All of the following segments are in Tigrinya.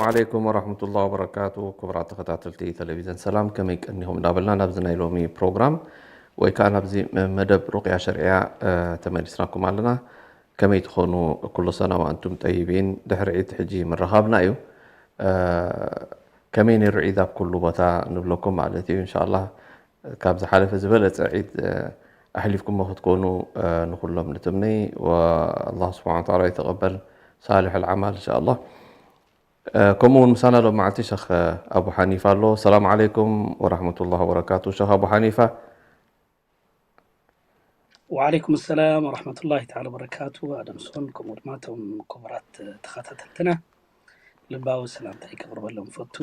ዓለይኩም ወራህመቱላሂ ወበረካቱ። ክቡራት ተኸታተልቲ ቴሌቪዝን ሰላም፣ ከመይ ቀኒኹም እንዳበልና ናብዚ ናይ ሎሚ ፕሮግራም ወይ ከዓ ናብዚ መደብ ሩቅያ ሸርዕያ፣ እ፣ ተመሊስናኩም ኣለና። ከመይ ትኾኑ? ኩሉ ሰና ወአንቱም ጠይቢን። ድሕሪ ዒድ ሕጂ ምርኻብና እዩ። እ፣ ከመይ ነይሩ ዒድ ኣብ ኩሉ ቦታ ንብለኩም ማለት እዩ። እንሻላ ካብ ዝሓለፈ ዝበለጸ ዒድ፣ እ፣ ኣሕሊፍኩሞ ክትኮኑ፣ እ፣ ንኹሎም ንትምነይ። ወኣላህ ስብሓነ ወተዓላ ይተቐበል ሳልሕ ኣልዓማል እንሻላ። እ፣ ከምኡ እውን ምሳና ሎም መዓልቲ ሸኽ ኣቡ ሓኒፋ ኣሎ። ሰላም ዓለይኩም ወራህመቱላሂ ወበረካቱ። ሸኽ ኣቡ ሓኒፋ። ወዓለይኩም ሰላም ወራህመቱላሂ ተዓላ ወበረካቱ። ኣደምሶን ከምኡ ድማ እቶም ክቡራት ተኸታተልትና ልባዊ ሰላምታይ ከቕርበሎም ፈቱ።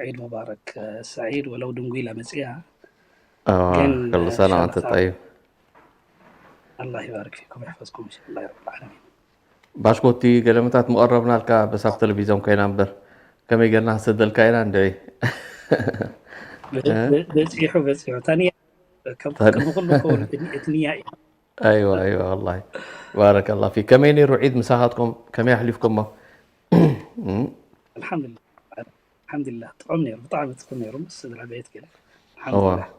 ዒድ ሙባረክ ሰዒድ፣ ወለው ድንጉላ መጽያ ኣዋ፣ ግን ከሉ ሰላም ኢንሻላህ ኣንተ ተዓላ ጠይብ። ኣላህ ይባርክ ፊኩም ወይሕፈዝኩም ኢንሻላህ ረብል ዓለሚን። ባሽኮቲ ገለመታት ምቐረብናልካ በሳብ ቴሌቪዝዮን ኮይና እምበር ከመይ ጌርና ክሰደልካ ኢና እንድዒ። በ- በ- በፂሑ በፂሑ ታንያ ከም ታን- ከም ኩሉ ከውን እቲ ንያ እዩ። ኣይዋ ኣይዋ ወላሂ ባረከላ ፊክ። ከመይ ነይሩ ዒድ ምሳኻትኩም ከመይ ኣሕሊፍኩሞ? እም፣ ኣልሓምዱሊላህ ኣልሓምዱሊላህ ጥዑም ነይሩ፣ ብጣዕሚ ጥዑም ነይሩ ምስ ስድራ ቤት ገለ እዋ ኣልሓምዱሊላህ።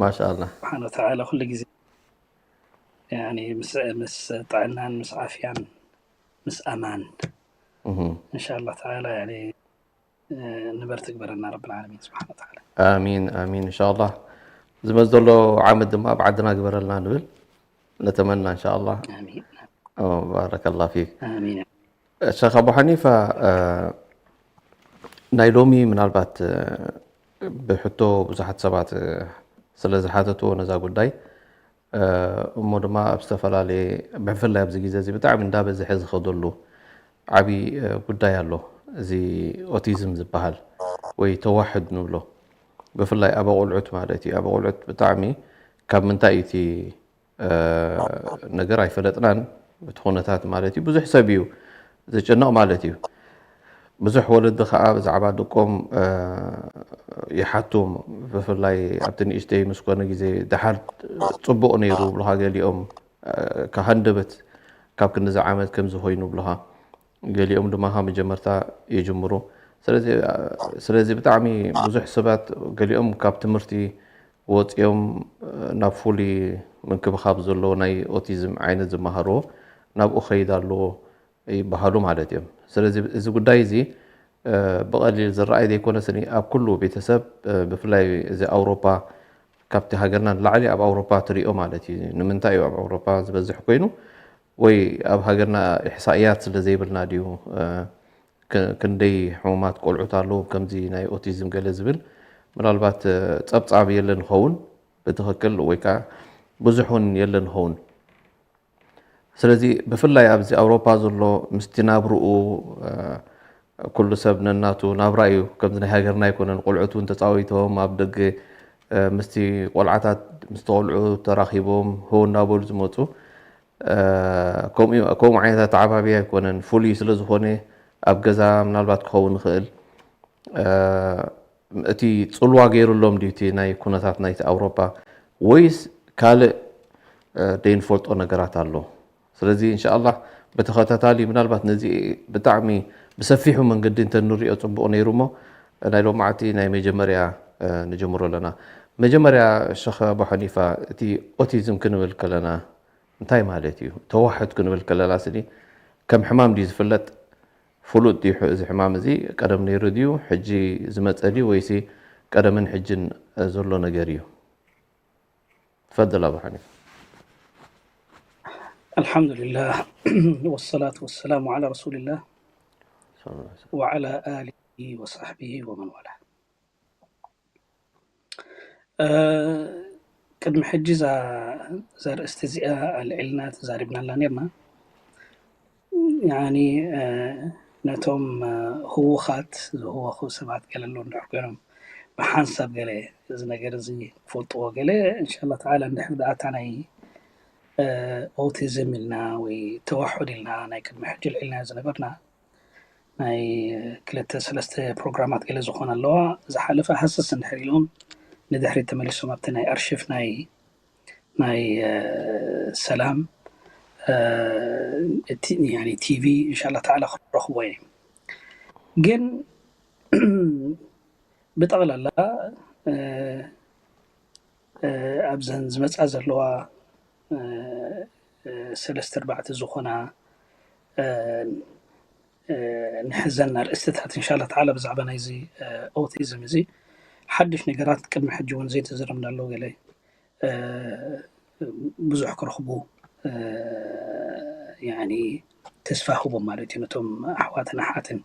ማሻኣላ። ስብሓን ወተዓላ ኩሉ ግዜ ያኒ ምስ ምስ ጥዕናን ምስ ዓፍያን ምስ ኣማን እህ፣ ኢንሻላህ ተዓላ ያኒ ንበር ትግበረና ረብል ዓለሚን ስብሓን ወተዓላ። ኣሚን ኣሚን እንሻላ። ዝመፅ ዘሎ ዓመት ድማ ኣብ ዓድና ግበረልና ንብል ነተመና እንሻላ። ኣሚን ኦ፣ ባረከላ ፊክ። ኣሚን። ሸኽ ኣቡ ሓኒፋ፣ እ፣ ናይ ሎሚ ምናልባት፣ እ፣ ብሕቶ ብዙሓት ሰባት፣ እ፣ ስለ ዝሓተትዎ ነዛ ጉዳይ፣ እ፣ እሞ ድማ ኣብ ዝተፈላለየ ብፍላይ ኣብዚ ግዜ እዚ ብጣዕሚ እንዳበዝሐ ዝኸደሉ ዓብዪ፣ እ፣ ጉዳይ ኣሎ። እዚ ኦቲዝም ዝበሃል ወይ ተዋሕድ ንብሎ ብፍላይ ኣብ ኣቆልዑት ማለት እዩ። ኣብ ኣቆልዑት ብጣዕሚ ካብ ምንታይ እዩ እቲ እ፣ ነገር ኣይፈለጥናን። እቲ ኩነታት ማለት እዩ ብዙሕ ሰብ እዩ ዝጭነቕ ማለት እዩ። ብዙሕ ወለዲ ከዓ ብዛዕባ ደቆም፣ እ፣ ይሓቱ። ብፍላይ ኣብቲ ንእሽተይ ምስ ኮነ ግዜ ደሓር ፅቡቕ ነይሩ ብልኻ ገሊኦም፣ እ፣ ካብ ሃንደበት ካብ ክንዚ ዓመት ከምዚ ኮይኑ ብልኻ ገሊኦም ድማ ካብ መጀመርታ ይጅምሩ። ስለዚ ስለዚ ብጣዕሚ ብዙሕ ሰባት ገሊኦም ካብ ትምህርቲ ወፂኦም ናብ ፍሉይ ምንክብኻብ ዘለዎ ናይ ኦቲዝም ዓይነት ዝመሃርዎ ናብኡ ከይድ ኣለዎ ይበሃሉ ማለት እዮም። ስለዚ እዚ ጉዳይ እዚ ብቐሊል ዝረኣይ ዘይኮነስ ኣብ ኩሉ ቤተሰብ ብፍላይ እዚ ኣውሮፓ ካብቲ ሃገርና ንላዕሊ ኣብ ኣውሮፓ ትሪኦ ማለት እዩ። ንምንታይ እዩ ኣብ ኣውሮፓ ዝበዝሕ ኮይኑ? ወይ ኣብ ሃገርና ኢሕሳእያት ስለ ዘይብልና ድዩ? ክንደይ ሕሙማት ቆልዑት ኣለዉ ከምዚ ናይ ኦቲዝም ገለ ዝብል ምናልባት ፀብፃብ የለን ኸውን ብትኽክል ወይ ከዓ ብዙሕ እውን የለን ኸውን። ስለዚ ብፍላይ ኣብዚ ኣውሮፓ ዘሎ ምስቲ ናብርኡ ኩሉ ሰብ ነናቱ ናብራ እዩ። ከምዚ ናይ ሃገርና ኣይኮነን። ቆልዑት እውን ተፃዊቶም ኣብ ደገ ምስቲ ቆልዓታት ምስቲ ቆልዑ ተራኺቦም ህው እናበሉ ዝመፁ ከምኡ ዓይነት ኣተዓባብያ ኣይኮነን። ፍሉይ ስለ ዝኾነ ኣብ ገዛ ምናልባት ክኸውን ይኽእል። እቲ ፅልዋ ገይሩሎም ድዩ እቲ ናይ ኩነታት ናይቲ ኣውሮፓ ወይስ ካልእ ደይንፈልጦ ነገራት ኣሎ? ስለዚ እንሻኣላህ ብተኸታታሊ ምናልባት ነዚ ብጣዕሚ ብሰፊሑ መንገዲ እንተንሪኦ ፅቡቕ ነይሩ እሞ ናይ ሎማዕቲ ናይ መጀመርያ ንጀምሮ ኣለና። መጀመርያ ሸኽ ኣቡ ሓኒፋ እቲ ኦቲዝም ክንብል ከለና እንታይ ማለት እዩ? ተዋሕድ ክንብል ከለና ስኒ ከም ሕማም ድዩ ዝፍለጥ? ፍሉጥ ድዩ እዚ ሕማም እዚ ቀደም ነይሩ ድዩ ሕጂ ዝመፀ ድዩ ወይሲ ቀደምን ሕጅን ዘሎ ነገር እዩ? ትፈደል ኣቡ ሓኒፋ። ኣልሓምዱሊላህ ወሰላቱ ወሰላሙ ዓላ ረሱሊላህ ወዓላ ኣሊሂ ወሳሕቢሂ ወመን ዋላ። ቅድሚ ሕጂ እዛ ርእስቲ እዚኣ ኣልዒልና ተዛሪብናላ ነርና። ያኒ ነቶም ህውኻት ዝህወኹ ሰባት ገለ ኣለዉ እንድሕር ኮይኖም ብሓንሳብ ገለ እዚ ነገር እዚ ክፈልጥዎ ገለ እንሻላ ተዓላ እንድሕር ደኣ እታ ናይ ኦቲዝም ኢልና ወይ ተዋሑድ ኢልና ናይ ቅድሚ ሕጂ ኣልዒልናዮ ዝነበርና ናይ ክልተ ሰለስተ ፕሮግራማት ገለ ዝኾነ ኣለዋ። ዝሓለፈ ሃሰስ እንድሕር ኢሎም ንድሕሪት ተመሊሶም ኣብቲ ናይ ኣርሺፍ ናይ ናይ ሰላም እቲ ቲቪ እንሻላ ተዓላ ክረኽቦ እየ። ግን ብጠቕላላ ኣብዘን ዝመፃ ዘለዋ ሰለስተ ኣርባዕተ ዝኾና ንሕዘን ኣርእስትታት እንሻላ ተዓላ ብዛዕባ ናይዚ ኦቲዝም እዚ ሓድሽ ነገራት ቅድሚ ሕጂ እውን ዘይተዘረምና ኣሎ ገለ ብዙሕ ክረኽቡ ተስፋ ህቦም ማለት እዩ ነቶም ኣሕዋትን ኣሓትን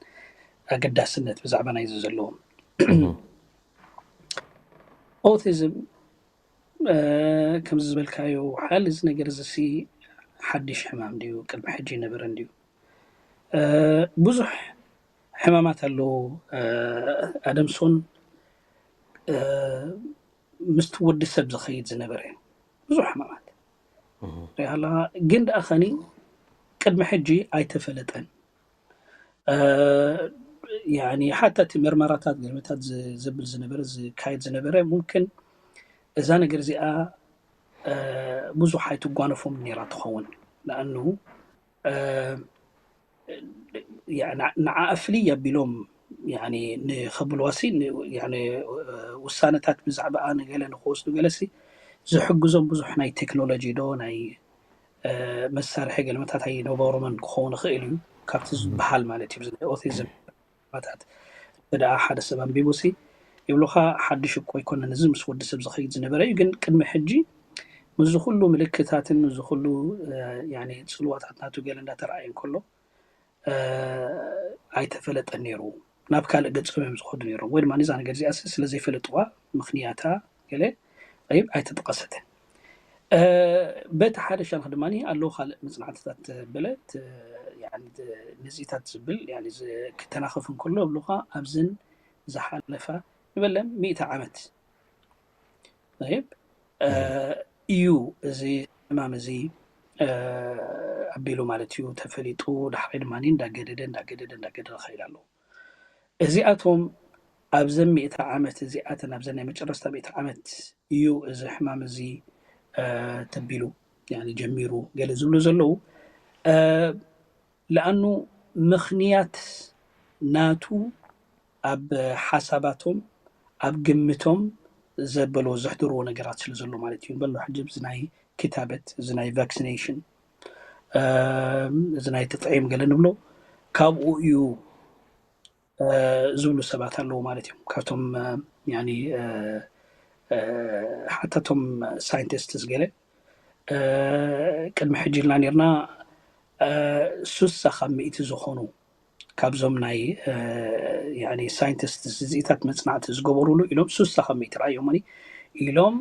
ኣገዳስነት ብዛዕባ ናይዚ ዘለዎም። ኦቲዝም ከምዚ ዝበልካዮ ሓል እዚ ነገር እዚ ሓድሽ ሕማም ድዩ? ቅድሚ ሕጂ ይነበረ እንድዩ? ብዙሕ ሕማማት ኣለዉ ኣደምሶን ምስቲ ወዲ ሰብ ዝኸይድ ዝነበረ ብዙሕ ሕማማት ሪኣላ ግን ደኣ ኸኒ ቅድሚ ሕጂ ኣይተፈለጠን። ሓታ እቲ መርመራታት ገለመታት ዝብል ዝነበረ ዝካየድ ዝነበረ ሙምክን እዛ ነገር እዚኣ ብዙሕ ኣይትጓነፎም ነራ ትኸውን። ንኣኑ ንዓ ፍልይ ኣቢሎም ንኸብልዋሲ ውሳነታት ብዛዕባኣ ንገለ ንክወስዱ ገለሲ ዝሕግዞም ብዙሕ ናይ ቴክኖሎጂ ዶ ናይ መሳርሒ ገለመታት ኣይነበሮምን ክኸውን ይኽእል እዩ ካብቲ ዝበሃል ማለት እዩ ናይ ኦቲዝም ታት ደኣ ሓደ ሰብ ኣንቢቡሲ ይብሉኻ ሓድሽ እኮ ኣይኮነን እዚ ምስ ወዲ ሰብ ዝኸይድ ዝነበረ እዩ ግን ቅድሚ ሕጂ ምስዚ ኩሉ ምልክታትን ምስዚ ኩሉ ፅልዋታት ናቱ ገለ እንዳተረኣየ እንከሎ ኣይተፈለጠን ነይሩ ናብ ካልእ ገፆም እዮም ዝኸዱ ነይሮም ወይ ድማ ነዛ ነገር እዚኣ ስለ ዘይፈለጥዋ ምኽንያታ ገለ ኣይተጠቐሰትን በቲ ሓደ ሸነኽ ድማ ኣለዉ ካልእ መፅናዕትታት በለ ንዚታት ዝብል ክተናኸፍ እንከሎ ኣብሉኻ ኣብዝን ዝሓለፋ ንበለ ሚእቲ ዓመት እዩ እዚ ሕማም እዚ ኣቢሉ ማለት እዩ ተፈሊጡ ዳሕራይ ድማ እንዳገደደ እንዳገደደ እንዳገደደ ኸይድ ኣለዉ እዚኣቶም ኣብዘን ሚእቲ ዓመት እዚኣተን ኣብዘን ናይ መጨረስታ ሚእቲ ዓመት እዩ እዚ ሕማም እዚ ተቢሉ ጀሚሩ ገለ ዝብሉ ዘለዉ ለኣኑ ምኽንያት ናቱ ኣብ ሓሳባቶም ኣብ ግምቶም ዘበሎ ዘሕድርዎ ነገራት ስለ ዘሎ ማለት እዩ በሎ ሕጂ እዚ ናይ ክታበት እዚ ናይ ቫክሲኔሽን እዚ ናይ ተጥዒም ገለ ንብሎ ካብኡ እዩ ዝብሉ ሰባት ኣለዉ ማለት እዮም ካብቶም ሓታቶም ሳይንቲስትስ ገለ ቅድሚ ሕጂ ኢልና ነርና ሱሳ ካብ ሚእቲ ዝኾኑ ካብዞም ናይ ሳይንቲስት እዚኢታት መፅናዕቲ ዝገበሩሉ ኢሎም ሱሳ ካብ ሚእቲ ረኣዮምኒ ኢሎም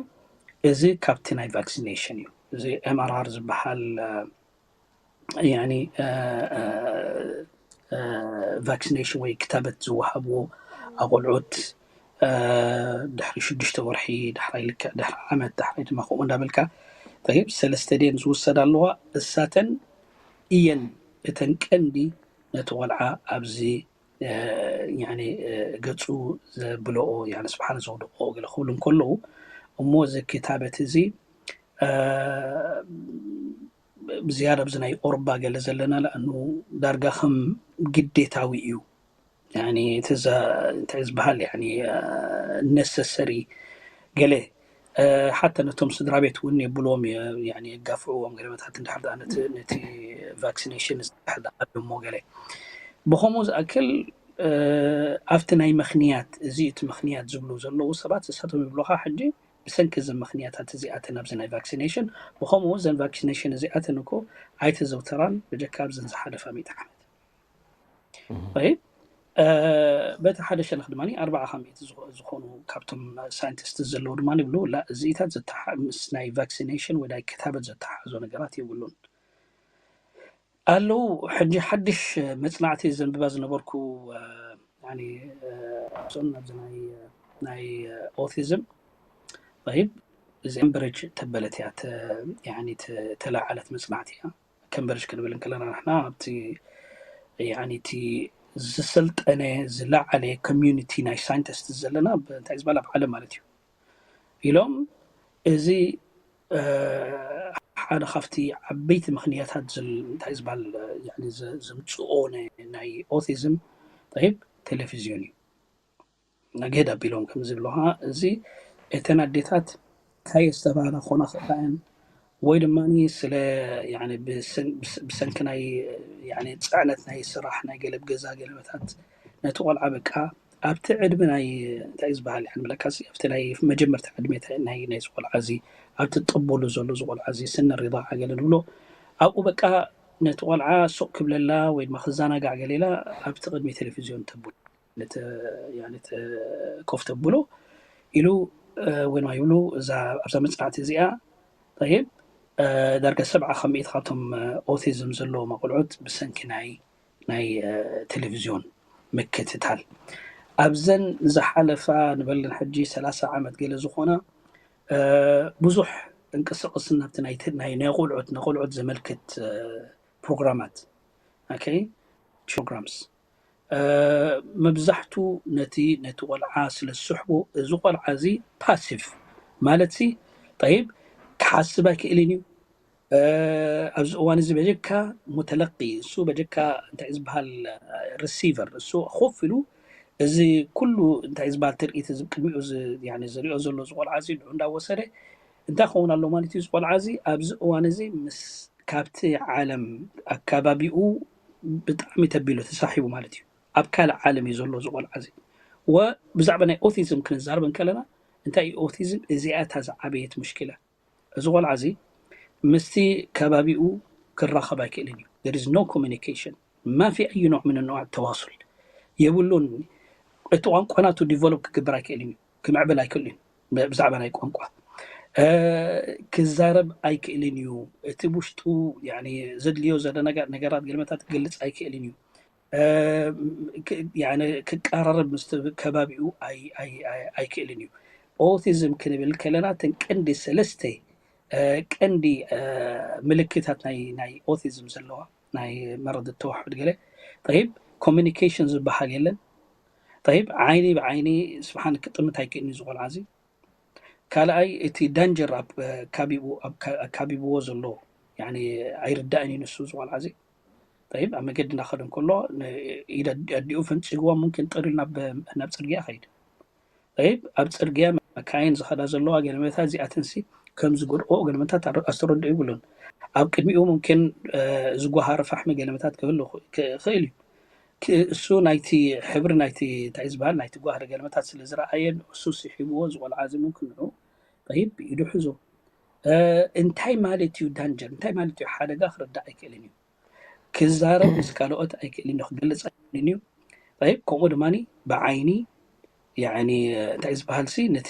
እዚ ካብቲ ናይ ቫክሲኔሽን እዩ እዚ ኤምኣርኣር ዝበሃል ቫክሲኔሽን ወይ ክታበት ዝወሃብዎ ኣቆልዑት ድሕሪ ሽዱሽተ ወርሒ ዳሕራይ ልክዕ ድሕሪ ዓመት ዳሕራይ ድማ ከምኡ እንዳበልካ ጠይብ ሰለስተ ድየን ዝውሰዳ ኣለዋ እሳተን እየን እተን ቀንዲ ነቲ ቆልዓ ኣብዚ ገፁ ዘብለኦ ስብሓን ዘውድቆ ገለ ክብሉ እንከለዉ እሞ እዚ ክታበት እዚ ብዝያዳ ኣብዚ ናይ ኦርባ ገለ ዘለና ለኣኑ ዳርጋ ከም ግዴታዊ እዩ እቲ እንታይ ዝበሃል ነሰሰሪ ገለ ሓታ ነቶም ስድራ ቤት እውን የብልዎም የጋፍዕዎም ገለመታት እንድሕር ነቲ ቫክሲኔሽን ዝድሕር ኣሞ ገለ ብከምኡ ዝኣክል ኣብቲ ናይ ምክንያት እዚ እቲ ምክንያት ዝብሉ ዘለዉ ሰባት ንሳቶም ይብሉካ ሕጂ ብሰንኪ እዚ ምክንያታት እዚኣተን ኣብዚ ናይ ቫክሲኔሽን ብከምኡ እዘን ቫክሲኔሽን እዚኣተን እኮ ኣይተዘውተራን ብጀካ ኣብዘን ዝሓለፋ ሚእቲ ዓመት በቲ ሓደ ሸነኽ ድማ ኣርባዓ ካብ ሚእቲ ዝኾኑ ካብቶም ሳይንቲስት ዘለዉ ድማ ይብሉ እዚኢታት ምስ ናይ ቫክሲኔሽን ወይ ናይ ክታበት ዘተሓዞ ነገራት የብሉን ኣለዉ ሕጂ ሓድሽ መፅናዕቲ ዘንብባ ዝነበርኩ ኣብዞም ኣብዚ ናይ ኦቲዝም ይብ እዚ ኤምብሪጅ ተበለት እያ ተለዓለት መፅናዕቲ እያ ከምበሪጅ ክንብል እንከለና ንሕና ኣብቲ እቲ ዝሰልጠነ ዝለዓለ ኮሚኒቲ ናይ ሳይንቲስት ዘለና እንታይ ዝበሃል ኣብ ዓለም ማለት እዩ ኢሎም እዚ ሓደ ካብቲ ዓበይቲ ምክንያታት እንታይ ዝበሃል ዘምፅኦ ናይ ኦቲዝም ይብ ቴሌቪዝዮን እዩ። ነገድ ኣቢሎም ከም ዝብልኻ፣ እዚ እተን ኣዴታት ካየ ዝተባህላ ክኾና ክእላ እየን፣ ወይ ድማ ስለ፣ ያኒ፣ ብሰን-፣ ብስ-፣ ብሰንኪ ናይ፣ ያኒ፣ ጽዕነት ናይ ስራሕ፣ ናይ ገለ ገዛ ገለመታት፣ ነቲ ቆልዓ በቃ ኣብቲ ዕድመ ናይ፣ እንታይ እዩ ዝበሃል፣ ያኒ፣ ብለካሲ ኣብቲ ናይ መጀመርታ ዕድመ ናይ፣ ናይ ዝቆልዓ እዚ፣ ኣብቲ ጥቡሉ ዘሎ ዝቆልዓ እዚ፣ ስኒ ሪዳዓ ገለ ንብሎ፣ ኣብኡ በቃ ነቲ ቆልዓ ሱቕ ክብለላ ወይ ድማ ክዘናጋዕ ገለ ኢላ ኣብቲ ቅድሚ ቴሌቪዝዮን ተብሎ። ነቲ፣ ያኒ፣ እቲ ኮፍ ተብሎ ኢሉ፣ እ፣ ወይ ድማ ይብሉ፣ እዛ፣ ኣብዛ መጽናዕቲ እዚኣ፣ ጠይብ፣ እ፣ ዳርጋ ሰብዓ ካብ ሚእቲ ካብቶም፣ እ፣ ኦቲዝም ዘለዎም ኣቆልዑት ብሰንኪ ናይ፣ ናይ፣ እ፣ ቴሌቪዝዮን ምክትታል። ኣብዘን ዝሓለፋ ንበለን ሕጂ ሰላሳ ዓመት ገለ ዝኾና፣ እ፣ ብዙሕ እንቅስቃሴ ናብቲ ናይ ተ-፣ ናይ፣ ናይ ቆልዑት፣ ንቆልዑት ዘመልክት፣ እ፣ ፕሮግራማት፣ ኦኬ፣ ፕሮግራምስ፣ እ፣ መብዛሕቱ ነቲ፣ ነቲ ቆልዓ ስለ ዝስሕቦ፣ እዚ ቆልዓ እዚ ፓሲቭ ማለት ሲ፣ ጠይብ፣ ክሓስብ ኣይክእልን እዩ። እ፣ ኣብዚ እዋን እዚ በጀካ ሙተለቂ፣ እሱ በጀካ እንታይ ዝበሃል፣ እ፣ ሪሲቨር፣ እሱ ኮፍ ኢሉ እዚ ኩሉ እንታይ ዝበሃል ትርኢት እዚ ቅድሚኡ ዝ-፣ ያኒ ዝሪኦ ዘሎ እዚ ቆልዓ እዚ ንዑ እንዳወሰደ እንታይ ክኸውን ኣሎ ማለት እዩ? እዚ ቆልዓ እዚ ኣብዚ እዋን እዚ ምስ፣ ካብቲ ዓለም ኣካባቢኡ ብጣዕሚ ተቢሉ ተሳሒቡ ማለት እዩ። ኣብ ካልእ ዓለም እዩ ዘሎ እዚ ቆልዓ እዚ። ወ-፣ ብዛዕባ ናይ ኦቲዝም ክንዛረብ እንከለና፣ እንታይ እዩ ኦቲዝም? እዚኣ እታ ዝዓበየት ሙሽኪላ። እዚ ቆልዓ እዚ ምስቲ ከባቢኡ ክራኸብ ኣይክእልን እዩ። There is no communication. ما في أي نوع من أنواع التواصل. የብሉን። እቲ ቋንቋ ናቱ ዲቨሎፕ ክግበር ኣይክእልን እዩ። ክምዕብል ኣይክእልን እዩ። ብ-፣ ብዛዕባ ናይ ቋንቋ፣ እ፣ ክዛረብ ኣይክእልን እዩ። እቲ ውሽጡ፣ ያኒ፣ ዘድልዮ ዘሎ ነገር፣ ነገራት፣ ገለመታት ክገልጽ ኣይክእልን እዩ። እ፣ ክ-፣ ያኒ፣ ክቀራረብ ምስቲ ከባቢኡ ኣይ-፣ ኣይ-፣ ኣይ-፣ ኣይክእልን እዩ። ኦቲዝም ክንብል ከለና እተን ቀንዲ ሰለስተ፣ እ፣ ቀንዲ፣ እ፣ ምልክታት ናይ፣ ናይ ኦቲዝም ዘለዋ፣ ናይ መረዳእታ ተዋሑድ ገለ፣ ጠይብ፣ ኮሚኒኬሽን ዝበሃል የለን። ጠይብ፣ ዓይኒ ብዓይኒ ስብሓን ክጥምት ኣይክእልን እዩ እዚ ቆልዓ እዚ። ካልኣይ፣ እቲ ዳንጀር ኣብ፣ እ፣ ካቢቡ-፣ ኣብ ካ-፣ ኣብ ካቢብዎ ዘሎ፣ ያኒ፣ ኣይርዳእን እዩ ንሱ እዚ ቆልዓ እዚ። ጠይብ፣ ኣብ መገዲ እናኸደ እንከሎ፣ ን-፣ ኢድ ኣድ-፣ ኣዲኡ ፈንጺግዋ፣ ሙምኪን ጥር ኢሉ ናብ፣ ናብ ጽርግያ ይኸይድ። ጠይብ፣ ኣብ ጽርግያ መካይን ዝኸዳ ዘለዋ ገለመታት እዚኣተንሲ ከም ዝጎድኦ ገለመታት ኣረ-፣ ኣስተረድኦ ይብሉን። ኣብ ቅድሚኡ ሙምኪን፣ እ፣ ዝጓሃረ ፋሕሚ ገለመታት ክህሉ ኽ-፣ ክኽእል እዩ። ክ-፣ እሱ ናይቲ ሕብሪ ናይቲ፣ እንታይ ዝበሃል፣ ናይቲ ጓህሪ ገለመታት ስለ ዝረኣየን እሱ ስሒብዎ፣ እዚ ቆልዓ እዚ ሙምኪን ንዑ፣ ጠይብ፣ ብኢዱ ሒዙ። እ፣ እንታይ ማለት እዩ ዳንጀር? እንታይ ማለት እዩ ሓደጋ ክርዳእ ኣይክእልን እዩ። ክዛረብ ምስ ካልኦት ኣይክእልን እዩ፣ ክገልጽ ኣይክእልን እዩ። ጠይብ፣ ከምኡ ድማ ብዓይኒ፣ ያኒ፣ እንታይ ዝበሃል ሲ፣ ነቲ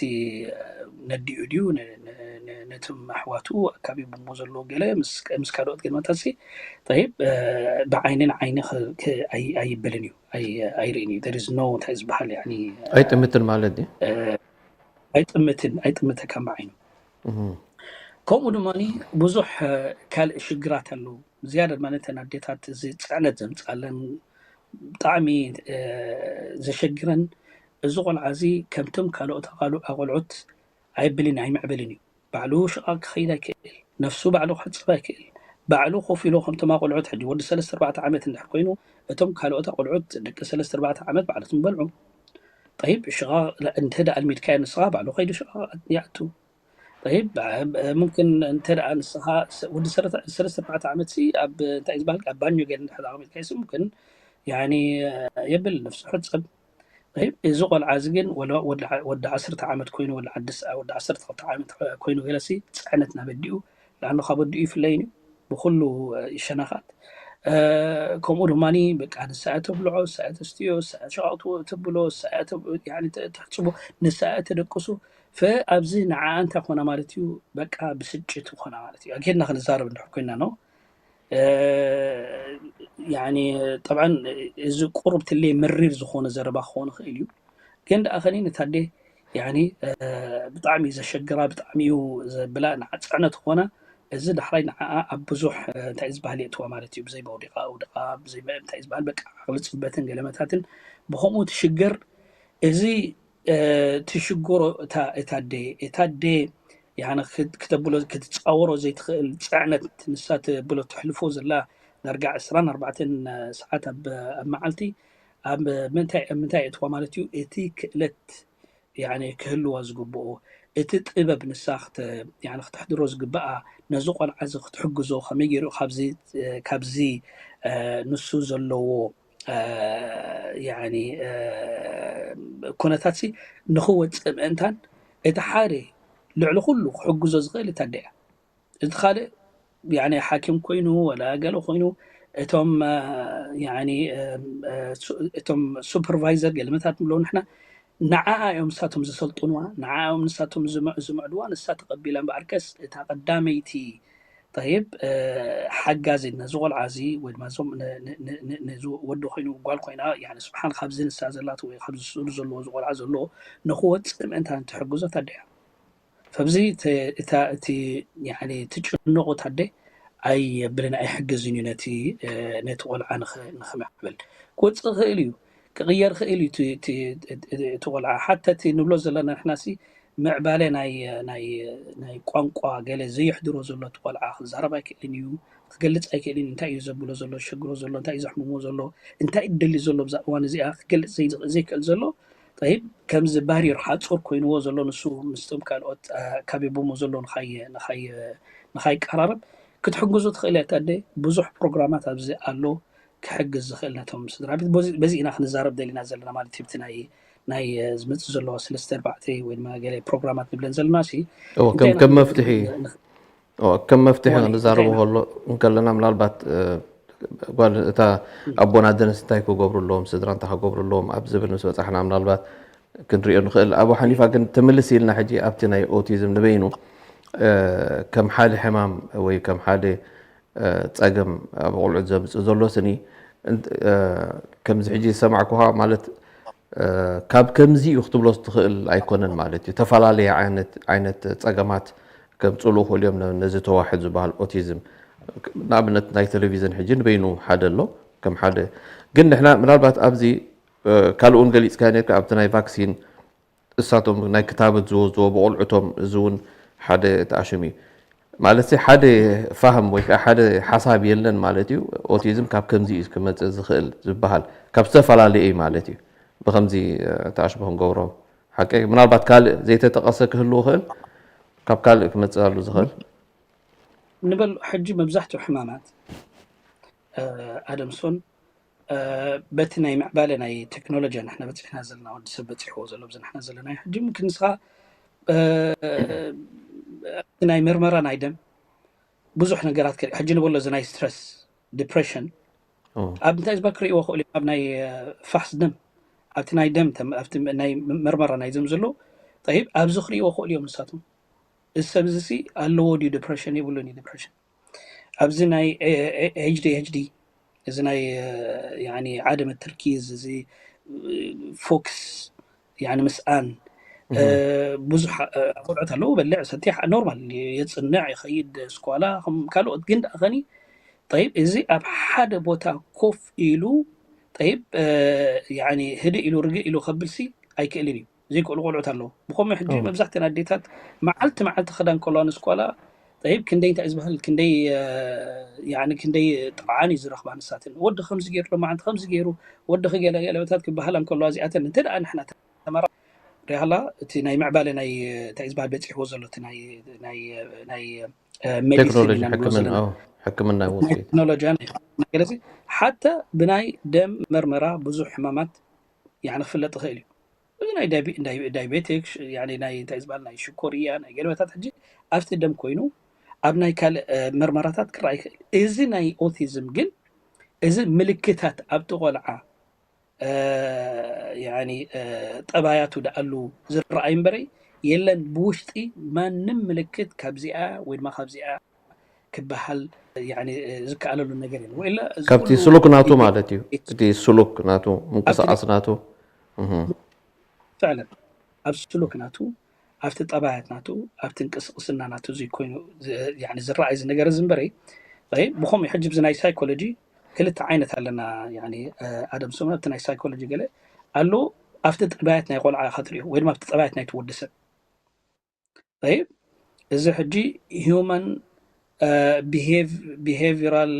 ነዲኡ ድዩ፣ ነ-፣ ነ-፣ ነ-፣ ነቶም ኣሕዋቱ ኣካቢቦሞ ዘለዉ ገለ ምስ፣ ምስ ካልኦት ገለመታት ሲ፣ ጠይብ፣ እ፣ ብዓይኒ ንዓይኒ ክ-፣ ክ-፣ ኣይ-፣ ኣይብልን እዩ፣ ኣይ-፣ ኣይርእን እዩ። There is no እንታይ ዝበሃል፣ ያኒ፣ እ፣ ኣይጥምትን ማለት ድዩ? እ፣ ኣይጥምትን፣ ኣይጥምተካን ብዓይኑ። እህ። ከምኡ ድማ ብዙሕ፣ እ፣ ካልእ ሽግራት ኣለዉ። ዝያዳ ድማ ነተን ኣዴታት እዚ ጽዕነት ዘምጽኣለን ብጣዕሚ፣ እ፣ ዘሸግረን፣ እዚ ቆልዓ እዚ ከምቶም ካልኦት ኣቓሉ-፣ ኣቆልዑት ኣይብልን ኣይምዕብልን እዩ። ባዕሉ ሽቓቕ ክኸይድ ኣይክእል፣ ነፍሱ ባዕሉ ክሕጽብ ኣይክእል፣ ባዕሉ ኮፍ ኢሉ ከምቶም ኣቆልዑት፣ ሕጂ ወዲ ሰለስተ ኣርባዕተ ዓመት እንድሕር ኮይኑ፣ እቶም ካልኦት ኣቆልዑት ደቂ ሰለስተ ኣርባዕተ ዓመት ባዕላቶም ይበልዑ። ጠይብ፣ ሽቓቕ እንተ ደኣ ኣልሚድካዮ ንስኻ፣ ባዕሉ ከይዱ ሽቓቕ ይኣቱ። ጠይብ፣ ብ-፣ ሙምኪን እንተ ደኣ ንስኻ ስ-፣ ወዲ ሰለተ-፣ ሰለስተ ኣርባዕተ ዓመት ሲ ኣብ፣ እንታይ እዩ ዝበሃል፣ ኣብ ባኞ ገይሩ እንድሕር ኣቐሚጥካዮ ሲ፣ ሙምኪን፣ ያኒ፣ የብል፣ ነፍሱ ሕጸብ። ጠይብ፣ እዚ ቆልዓ እዚ ግን ወላ ወዲ ዓ-፣ ወዲ ዓሰርተ ዓመት ኮይኑ፣ ወላ ዓዲ ስ-፣ ወዲ ዓሰርተ ክልተ ዓመት ኮይኑ ገለሲ፣ ጽዕነት ናብ ኣዲኡ፣ ለኣኑ ካብ ኣዲኡ ይፍለይን እዩ፣ ብኹሉ፣ እ፣ ይሸናኻት። እ፣ ከምኡ ድማኒ፣ በቃ፣ ንሳ እያ ተብልዖ፣ ንሳ እያ ተስትዮ፣ ንሳ እያ ሸቓቕ ትው-፣ ተብሎ፣ ንሳ እያ ተ-፣ ያኒ፣ ተ-፣ ተሕጽቦ፣ ንሳ እያ ተደቅሱ። ፈ ኣብዚ ንዓኣ እንታይ ኮና ማለት እዩ? በቃ፣ ብስጭት ኮና ማለት እዩ። ኣጌድና ክንዛረብ እንድሕር ኮይና ነው። እ፣ ያኒ፣ ጠብዓን፣ እዚ ቁሩብ ትሌ መሪር ዝኾነ ዘረባ ክኾን ይኽእል እዩ። ግን ደኣ ኸኒ ነታ ኣደ፣ ያኒ፣ እ፣ ብጣዕሚ እዩ ዘሸግራ፣ ብጣዕሚ እዩ ዘብላ፣ ንዓ ጽዕነት ኾና፣ እዚ ዳሕራይ ንዓኣ ኣብ ብዙሕ፣ እ፣ እንታይ እዩ ዝበሃል የእትዋ ማለት እዩ። ብዘይ መውደቓ፣ ኣውደቓ፣ ብዘይ መ-፣ እንታይ እዩ ዝበሃል፣ በቃ፣ ዓቕሊ ጽበትን ገለመታትን ብኸምኡ ትሽገር። እዚ፣ እ፣ ትሽገሮ እታ፣ እታ ኣደ፣ እታ ኣደ፣ ያኒ፣ ክት-፣ ክተብሎ፣ ክትጻወሮ ዘይትኽእል ጽዕነት፣ ንሳ ተብሎ፣ ተሕልፎ ዘላ ዳርጋ ዕስራን ኣርባዕተን ሰዓት ኣብ፣ ኣብ መዓልቲ፣ ኣብ ምንታይ ምንታይ እትዋ ማለት እዩ እቲ ክእለት ያኒ ክህልዋ ዝግብኦ እቲ ጥበብ ንሳ ክተ- ያኒ ክተሕድሮ ዝግብኣ ነዚ ቆልዓ እዚ ክትሕግዞ ከመይ ገይሩ ካብዚ ካብዚ ንሱ ዘለዎ ያኒ ኩነታት ሲ ንክወፅእ ምእንታን እቲ ሓደ ልዕሊ ኩሉ ክሕግዞ ዝኽእል እታ ኣደ እያ። እቲ ካልእ ያኒ ሓኪም ኮይኑ ወላ ገለ ኮይኑ እቶም ያኒ እቶም ሱፐርቫይዘር ገለመታት ንብሎ ንሕና ንዓኣ እዮም ንሳቶም ዘሰልጥንዋ ንዓኣ እዮም ንሳቶም ዝምዕድዋ ንሳ ተቐቢላ እምበኣርከስ እታ ቀዳመይቲ ጠይብ ሓጋዚ ነዚ ቆልዓ እዚ ወይ ድማ ዞም ነዚ ወዲ ኮይኑ ጓል ኮይና ስብሓን ካብዚ ንሳ ዘላቶ ወይ ካብዚ ስእሉ ዘለዎ እዚ ቆልዓ ዘለዎ ንክወፅእ ምእንታን ትሕግዞ ታደያ ፈብዚ እታ እቲ ትጭነቑ ታደ ኣይየብልን ኣይሕግዝን እዩ ነቲ ነቲ ቆልዓ ንክምዕብል ክወፅእ ክእል እዩ ክቕየር ክእል እዩ እቲ ቆልዓ ሓተ እቲ ንብሎ ዘለና ንሕና ሲ ምዕባለ ናይ ናይ ናይ ቋንቋ ገለ ዘየሕድሮ ዘሎ እቲ ቆልዓ ክዛረብ ኣይክእልን እዩ ክገልፅ ኣይክእልን እንታይ እዩ ዘብሎ ዘሎ ዝሸግሮ ዘሎ እንታይ እዩ ዘሕምሞ ዘሎ እንታይ እዩ ደሊ ዘሎ ብዛ እዋን እዚኣ ክገልፅ ዘይክእል ዘሎ ጠይብ ከምዚ ባሪር ሓፁር ኮይንዎ ዘሎ ንሱ ምስቶም ካልኦት ካቢቦሞ ዘሎ ንኻይቀራረብ ክትሕግዙ ትኽእል እያ ኣደ ብዙሕ ፕሮግራማት ኣብዚ ኣሎ ክሕግዝ ዝኽእል ነቶም ስድራ ቤት በዚ ኢና ክንዛረብ ደሊና ዘለና ማለት ሂብቲ ናይ ናይ ዝመፅእ ዘለዎ ሰለስተ ኣርባዕተ ወይ ድማ ገለ ፕሮግራማት ንብለን ዘለና ሲ ከም መፍትሒ ከም መፍትሒ ክንዛረቡ ከሎ እንከለና ምናልባት ጓል እታ ኣቦና ደነስ እንታይ ክገብሩ ኣለዎም ስድራ እንታይ ክገብሩ ኣለዎም ኣብ ዝብል ምስ በፃሕና ምናልባት ክንሪኦ ንኽእል ኣብኡ ሓሊፋ ግን ትምልስ ኢልና ሕጂ ኣብቲ ናይ ኦቲዝም ንበይኑ ከም ሓደ ሕማም ወይ ከም ሓደ ፀገም ኣብ ቆልዑት ዘምፅእ ዘሎ ስኒ ከምዚ ሕጂ ዝሰማዕኩኻ ማለት ካብ ከምዚ እዩ ክትብሎ ትኽእል ኣይኮነን ማለት እዩ። ተፈላለየ ዓይነት ዓይነት ፀገማት ከምፅሉ ይኽእሉ እዮም። ነዚ ተዋሕድ ዝበሃል ኦቲዝም ንኣብነት ናይ ቴሌቪዝን ሕጂ ንበይኑ ሓደ ኣሎ ከም ሓደ ግን ንሕና ምናልባት ኣብዚ ካልእ እውን ገሊፅካ ነርካ ኣብቲ ናይ ቫክሲን እሳቶም ናይ ክታበት ዝወስድዎ ብቆልዑቶም እዚ እውን ሓደ ተኣሽም እዩ። ማለት ሓደ ፋህም ወይ ከዓ ሓደ ሓሳብ የለን ማለት እዩ። ኦቲዝም ካብ ከምዚ እዩ ክመፅእ ዝኽእል ዝበሃል ካብ ዝተፈላለየ እዩ ማለት እዩ። ብከምዚ ተኣሽሙ ክንገብሮ ሓቀይ ምናልባት ካልእ ዘይተጠቐሰ ክህልው ይኽእል ካብ ካልእ ክመፅእ ኣሉ ዝኽእል ንበል ሕጂ መብዛሕትኡ ሕማማት ኣደምሶን በቲ ናይ ምዕባለ ናይ ቴክኖሎጂ ንሕና በፂሕና ዘለና ወዲ ሰብ በፂሕዎ ዘሎ ብዚ ንሕና ዘለና ሕጂ ምክን ንስኻ እቲ ናይ መርመራ ናይ ደም ብዙሕ ነገራት ሕጂ ንበሎ እዚ ናይ ስትረስ ዲፕሬሽን ኣብ እንታይ ዝበክር ይዎ ክእሉ ኣብ ናይ ፋሕስ ደም ኣብቲ ናይ ደም ናይ መርመራ ናይ ዘም ዘሎ ጠይብ ኣብዚ ክርእይዎ ክእሉ እዮም ንሳቶም እዚ ሰብ እዚ ኣለዎ ድዩ ዲፕሬሽን የብሉን እዩ ዲፕሬሽን ኣብዚ ናይ ኤችዲ ኤችዲ እዚ ናይ ዓደመ ተርኪዝ እዚ ፎክስ ምስኣን ብዙሕ ቆልዑት ኣለዉ በልዕ ሰቲ ኖርማል የፅንዕ ይኸይድ ስኳላ ካልኦት ግን ደኣ ኸኒ ጠይብ እዚ ኣብ ሓደ ቦታ ኮፍ ኢሉ ጠይብ ህድእ ኢሉ ርግእ ኢሉ ከብልሲ ኣይክእልን እዩ ዘይክእሉ ቆልዑት ኣለዉ ብኸምኡ ሕጂ መብዛሕትእን ኣዴታት መዓልቲ መዓልቲ ክዳን ከለዋ ንስኳላ ጠይብ ክንደይ እንታይ ዝበሃል ክንደይ ክንደይ ጥርዓን እዩ ዝረኽባ ንሳትን ወዲ ከምዚ ገይሩ ሎማዓንቲ ከምዚ ገይሩ ወዲ ክገለገለታት ክበሃላ እንከለዋ እዚኣተን እንተ ደኣ ንሕና ተመራ ሪሃላ እቲ ናይ ምዕባለ ናይ እንታይ ዝበሃል በፂሕዎ ዘሎ እቲ ናይ ናይ ናይ ሜዲሲን ኢና ንብሎ ዘለና ሕክምና ውፅኢት ቴክኖሎጂያ ናይ ገለዚ ሓተ ብናይ ደም መርመራ ብዙሕ ሕማማት ያኒ ክፍለጥ ይኽእል እዩ እዚ ናይ ዳይቤቲክ ናይ እንታይ ዝበሃል ናይ ሽኮርያ ናይ ገለመታት ሕጂ ኣብቲ ደም ኮይኑ ኣብ ናይ ካልእ መርመራታት ክረኣ ይኽእል እዚ ናይ ኦቲዝም ግን እዚ ምልክታት ኣብቲ ቆልዓ ጠባያቱ ደኣሉ ዝረኣይ እምበረይ የለን ብውሽጢ ማንም ምልክት ካብዚኣ ወይ ድማ ካብዚኣ ክበሃል ዝከኣለሉ ነገር የለን ወኢላ ካብቲ ስሉክ ናቱ ማለት እዩ እቲ ስሉክ ናቱ ምንቅስቃስ ናቱ ፍዕለን ኣብ ስሉክ ናቱ ኣብቲ ጠባያት ናቱ ኣብቲ እንቅስቅስና ናቱ እዚ ኮይኑ ዝረኣይ እዚ ነገር እዚ እምበረይ ብከምኡ ሕጂ ብዚ ናይ ሳይኮሎጂ ክልተ ዓይነት ኣለና ኣደም ሰሙን ኣብቲ ናይ ሳይኮሎጂ ገለ ኣሎ ኣብቲ ጠባያት ናይ ቆልዓ ኢኻ ትሪኦ ወይ ድማ ኣብቲ ጠባያት ናይ ትወዲ ሰብ طيب እዚ ሕጂ human behavioral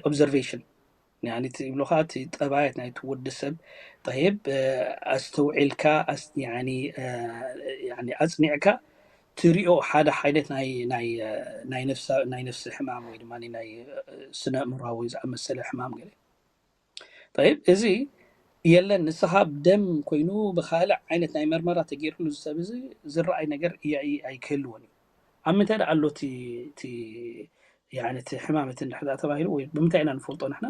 observation ያኒ እቲ ይብሉኻ እቲ ጠባያት ናይቲ ወዲ ሰብ ጠይብ ኣስተውዒልካ ያኒ ኣፅኒዕካ ትሪኦ ሓደ ዓይነት ናይ ነፍሲ ሕማም ወይ ድማ ናይ ስነ እምራዊ ዝኣመሰለ ሕማም ገለ ጠይብ እዚ የለን ንስኻ ደም ኮይኑ ብካልእ ዓይነት ናይ መርመራ ተገይርሉ ዝሰብ እዚ ዝረኣይ ነገር ኣይክህልዎን እዩ ኣብ ምንታይ ደኣ ኣሎ እቲ ሕማም እቲ እንድሕር ተባሂሉ ወይ ብምንታይ ኢና ንፈልጦ ንሕና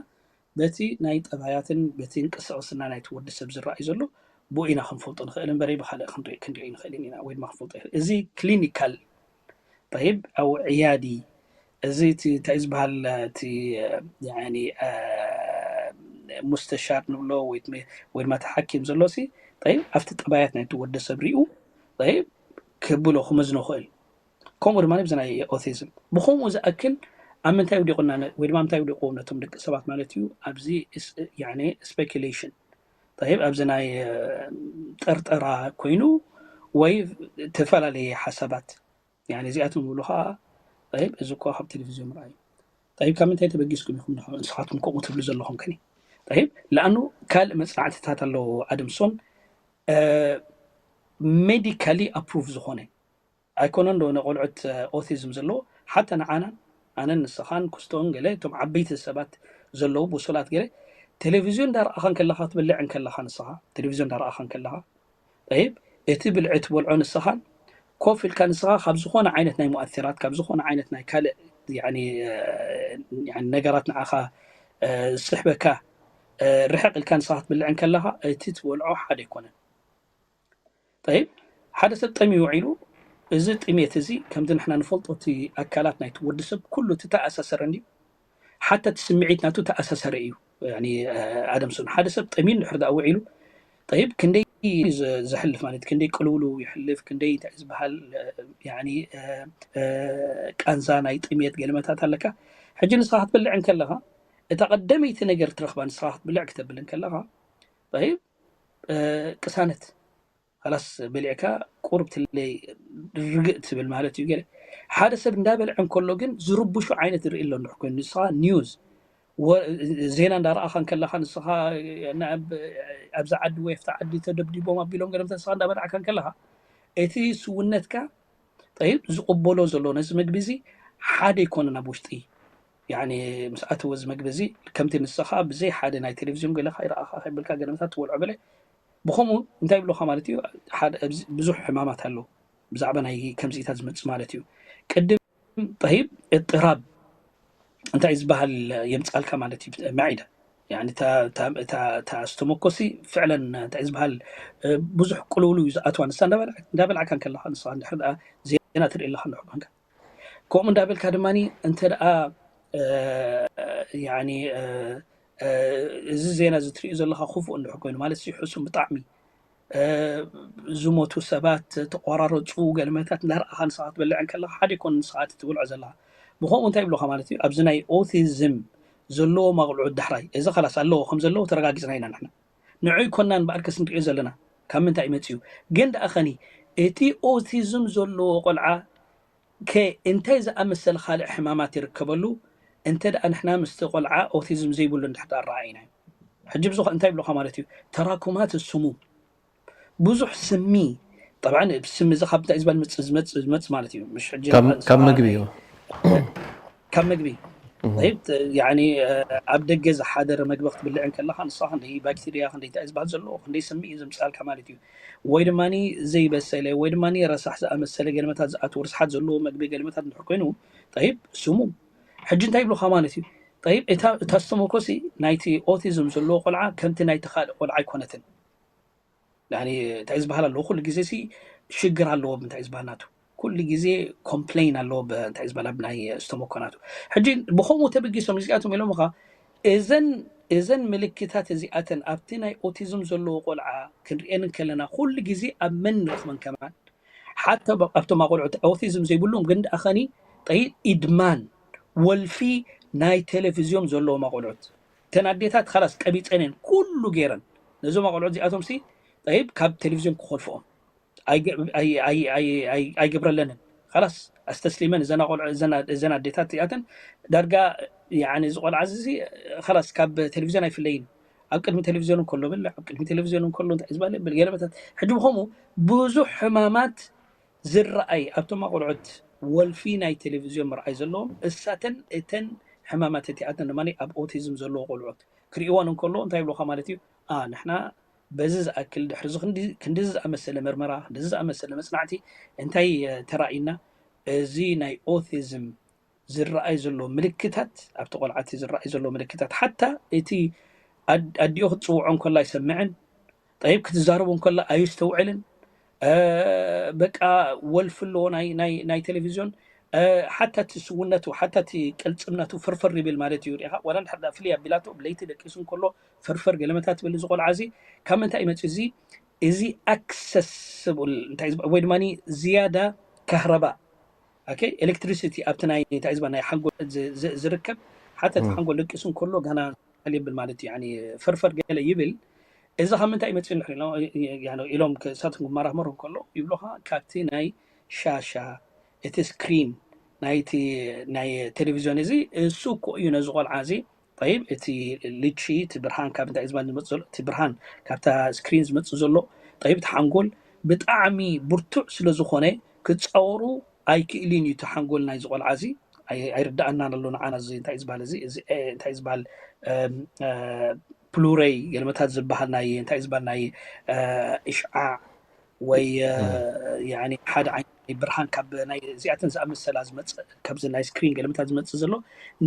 በቲ ናይ ጠባያትን በቲ እንቅስቕስና ናይቲ ወዲ ሰብ ዝረኣይ ዘሎ ብኡ ኢና ክንፈልጦ ንኽእል እምበረይ ብካልእ ክንሪኦ ይንኽእል ኢና ወይ ድማ ክንፈልጦ ይኽእል እዚ ክሊኒካል ጠይብ ኣው ዕያዲ እዚ እቲ እንታይ ዝበሃል እቲ ሙስተሻር ንብሎ ወይ ድማ እቲ ሓኪም ዘሎ ሲ ጠይብ ኣብቲ ጠባያት ናይቲ ወደ ሰብ ሪኡ ጠይብ ክብሎ ክመዝኖ ክእል ከምኡ ድማ ብዚ ናይ ኦቲዝም ብከምኡ ዝኣክል ኣብ ምንታይ ውዲቑና ወይ ድማ ምንታይ ውዲቑ ነቶም ደቂ ሰባት ማለት እዩ ኣብዚ ስፔኪሌሽን ጠይብ ኣብዚ ናይ ጠርጠራ ኮይኑ ወይ ተፈላለየ ሓሳባት እዚኣቶም ዝብሉ ከዓ ጠይብ እዚ እኮ ካብ ቴሌቪዝዮን ምርኣይ ጠይብ ካብ ምንታይ ተበጊስኩም ኢኹም ንስኻትኩም ከምኡ ትብሉ ዘለኹም ከኒ ጠይብ ለኣኑ ካልእ መፅናዕትታት ኣለዎ ኣደምሶን ሜዲካሊ ኣፕሩቭ ዝኾነ ኣይኮነን ዶ ንቆልዑት ኦቲዝም ዘለዎ ሓታ ንዓናን ኣነን ንስኻን ክስቶን ገለ እቶም ዓበይቲ ሰባት ዘለዉ ብሱላት ገለ ቴሌቪዝዮን እንዳረኣኻ እንከለኻ ትብልዕ እንከለኻ ንስኻ ቴሌቪዝዮን እንዳረኣኻ እንከለኻ ጠይብ እቲ ብልዒ ትበልዖ ንስኻን ኮፍ ኢልካ ንስኻ ካብ ዝኾነ ዓይነት ናይ ሙኣሲራት ካብ ዝኾነ ዓይነት ናይ ካልእ ነገራት ንዓኻ ዝስሕበካ ርሕቕ ኢልካ ንስኻ ክትብልዕ እንከለኻ እቲ ትበልዖ ሓደ ኣይኮነን ጠይብ ሓደ ሰብ ጠምዩ ውዒሉ እዚ ጥሜት እዚ ከምዚ ንሕና ንፈልጦ እቲ ኣካላት ናይቲ ወዲ ሰብ ኩሉ እቲ ተኣሳሰረ እንድዩ ሓታ እቲ ስምዒት ናቱ ተኣሳሰረ እዩ ኣደምሶን ሓደ ሰብ ጠምዩ እንድሕር ደኣ ውዒሉ ጠይብ ክንደይ ዘሕልፍ ማለት ክንደይ ቅልውልው ይሕልፍ ክንደይ እንታይ ዝበሃል ቃንዛ ናይ ጥሜት ገለመታት ኣለካ ሕጂ ንስኻ ክትበልዕ እንከለኻ እታ ቀደመይቲ ነገር ትረኽባ ንስኻ ክትብልዕ ክተብል እንከለኻ ጠይብ ቅሳነት ላስ በሊዕካ ቁርብ ትለይ ርግእ ትብል ማለት እዩ ገለ ሓደ ሰብ እንዳበልዐ እንከሎ ግን ዝርብሹ ዓይነት ርኢ ኣሎ እንድሕ ኮይኑ ንስኻ ኒውዝ ዜና እንዳረኣኻ እንከለኻ ንስኻ ኣብዛ ዓዲ ወይ ኣብታ ዓዲ ተደብዲቦም ኣቢሎም ገለ ንስኻ እንዳበላዕካ እንከለኻ እቲ ስውነትካ ጠይብ ዝቕበሎ ዘሎ ነዚ ምግቢ እዚ ሓደ ይኮነ ናብ ውሽጢ ምስኣተወ እዚ ምግቢ እዚ ከምቲ ንስኻ ብዘይ ሓደ ናይ ቴሌቪዝዮን ገለካ ይረኣኻ ከይብልካ ገለመታት ትበልዖ በለ ብኸምኡ እንታይ ይብለኻ ማለት እዩ ብዙሕ ሕማማት ኣሎ ብዛዕባ ናይ ከምዚኢታት ዝመፅእ ማለት እዩ ቅድም ጠይብ እጥራብ እንታይ ዝበሃል የምፃልካ ማለት እዩ ማዒዳ እታ ዝተመኮሲ ፍዕለን እንታይ ዝበሃል ብዙሕ ቅልውሉ እዩ ዝኣትዋ ንሳ እንዳበልዓካ ከለካ ንስኻ እንድሕር ዜና ትርኢ ኣለካ እንድሕር ኮንካ ከምኡ እንዳበልካ ድማ እንተ ደኣ እዚ ዜና እዚ ትሪኦ ዘለካ ክፉእ እንድሕር ኮይኑ ማለት ሕሱም ብጣዕሚ ዝሞቱ ሰባት ተቆራረፁ ገለመታት እንዳረኣኻ ንስኻ ትበልዕ እንከለካ ሓደ ይኮን ንስኻ እቲ ትበልዖ ዘለካ ብከምኡ እንታይ ይብሉካ ማለት እዩ ኣብዚ ናይ ኦቲዝም ዘለዎ ማቕልዑ ዳሕራይ እዚ ከላስ ኣለዎ ከም ዘለዎ ተረጋጊፅና ኢና ንሕና ንዑ ይኮና እምበኣርከስ ንሪኦ ዘለና ካብ ምንታይ ይመፅእ እዩ ግን ደኣ ኸኒ እቲ ኦቲዝም ዘለዎ ቆልዓ ከ እንታይ ዝኣመሰለ ካልእ ሕማማት ይርከበሉ እንተ ደኣ ንሕና ምስቲ ቆልዓ ኦቲዝም ዘይብሉ እንድሕር ደኣ ረኣይናዮ ሕጂ ብዙ እንታይ ይብሉኻ ማለት እዩ ተራኩማት ስሙም ብዙሕ ስሚ ጠብዓ ስሚ እዚ ካብ እንታይ ዝበል ምፅ ዝመፅ ዝመፅ ማለት እዩ ምሽ ሕጂ ካብ ምግቢ እዩ ካብ ምግቢ ኣብ ደገ ዝሓደረ መግቢ ክትብልዕ እንከለካ ንስኻ ክንደይ ባክቴርያ ክንደይ እንታይ ዝበሃል ዘለዎ ክንደይ ስሚ እዩ ዘምፅኣልካ ማለት እዩ ወይ ድማ ዘይበሰለ ወይ ድማ ረሳሕ ዝኣመሰለ ገለመታት ዝኣትዎ ርስሓት ዘለዎ መግቢ ገለመታት እንድሕር ኮይኑ ጠይብ ስሙ ሕጂ እንታይ ይብሉካ ማለት እዩ ጠይብ እታ ዝተመኮሲ ናይቲ ኦቲዝም ዘለዎ ቆልዓ ከምቲ ናይቲ ካልእ ቆልዓ ኣይኮነትን እንታይ ዝበሃል ኣለዎ ኩሉ ግዜ ሲ ሽግር ኣለዎ እንታይ ዝበሃል ናቱ ኩሉ ግዜ ኮምፕሌን ኣለዎ እንታይ ዝበሃል ኣብ ናይ ዝተመኮ ናቱ ሕጂ ብከምኡ ተበጊሶም እዚኣቶም ኢሎም ኻ እዘን እዘን ምልክታት እዚኣተን ኣብቲ ናይ ኦቲዝም ዘለዎ ቆልዓ ክንሪኤን ከለና ኩሉ ግዜ ኣብ መን ንረኽበን ከማን ሓታ ኣብቶም ኣቆልዑት ኦቲዝም ዘይብሎም ግን ደኣኸኒ ጠይ ኢድማን ወልፊ ናይ ቴሌቪዝዮን ዘለዎም ኣቆልዑት እተን ኣዴታት ካላስ ቀቢፀን እየን ኩሉ ገይረን ነዞም ኣቆልዑት እዚኣቶም ሲ ጠይብ ካብ ቴሌቪዝዮን ክኾልፍኦም ኣይገብረለንን ካላስ ኣስተስሊመን እዘን ኣቆልዑ እዘን ኣዴታት እዚኣተን ዳርጋ ያኒ እዚ ቆልዓ እዚ ኸላስ ካብ ቴሌቪዝዮን ኣይፍለይን። ኣብ ቅድሚ ቴሌቪዝዮን እንከሎ ብልዕ፣ ኣብ ቅድሚ ቴሌቪዝዮን እንከሎ እንታይ ዝበለ ብል ገለመታት። ሕጂ ብኸምኡ ብዙሕ ሕማማት ዝረኣይ ኣብቶም ኣቆልዑት ወልፊ ናይ ቴሌቪዝዮን ምርኣይ ዘለዎም እሳተን እተን ሕማማት እቲኣተን ድማ ኣብ ኦቲዝም ዘለዎ ቆልዑት ክርእይዎን እንከሎ እንታይ ይብሉኻ ማለት እዩ? ንሕና በዚ ዝኣክል ድሕሪ ክንዲ ዝኣመሰለ መርመራ፣ ክንዲ ዝኣመሰለ መፅናዕቲ እንታይ ተራእዩና? እዚ ናይ ኦቲዝም ዝረኣይ ዘሎ ምልክታት፣ ኣብቲ ቆልዓ እቲ ዝረኣይ ዘሎ ምልክታት፣ ሓታ እቲ ኣዲኡ ክትፅውዖ እንከላ ኣይሰምዕን፣ ጠይብ ክትዛረቡ እንከላ ኣይስተውዕልን፣ በቃ ወልፊ ኣለዎ ናይ ቴሌቪዝዮን፣ ሓታ እቲ ስውነቱ ሓታ እቲ ቅልፅምነቱ ፍርፍር ይብል ማለት እዩ። ሪኢኻ ዋላ እንድሕር ፍልይ ኣቢላቶ ብለይቲ ደቂሱ እንከሎ ፍርፍር ገለመታት ትብል እዚ ቆልዓ እዚ ካብ ምንታይ ይመፅእ? እዚ እዚ ኣክሰስብል ወይ ድማ ዝያዳ ካህረባ ኤሌክትሪሲቲ ኣብቲ ናይ እንታይ ዝበሃል ናይ ሓንጎል ዝርከብ ሓተት ሓንጎል ደቂሱ እንከሎ ጋና የብል ማለት እዩ። ፍርፈር ገለ ይብል። እዚ ካብ ምንታይ ይመፅእ ንሕሪ ኢሎም ክሳቶም ክመራመሩ እንከሎ ይብሉካ ካብቲ ናይ ሻሻ እቲ ስክሪን ናይቲ ናይ ቴሌቪዝዮን እዚ እሱ እኮ እዩ ነዚ ቆልዓ እዚ ጠይብ እቲ ልቺ እቲ ብርሃን ካብ እንታይ ዝበሃል ዝመፅእ ዘሎ እቲ ብርሃን ካብታ ስክሪን ዝመፅእ ዘሎ ጠይብ እቲ ሓንጎል ብጣዕሚ ብርቱዕ ስለ ዝኾነ ክፃወሩ ኣይክእልን እዩ። እቲ ሓንጎል ናይ ዝቆልዓ እዚ ኣይርዳኣናን ኣሎ ንዓና እዚ እንታይ ዝበሃል እዚ እዚ እንታይ ዝበሃል ፕሉረይ ገለመታት ዝበሃል ናይ እንታይ ዝበሃል ናይ እሽዓዕ ወይ ሓደ ዓይነት ናይ ብርሃን ካብ ናይ እዚኣተን ዝኣመሰላ ዝመፅእ ካብዚ ናይ ስክሪን ገለመታት ዝመፅእ ዘሎ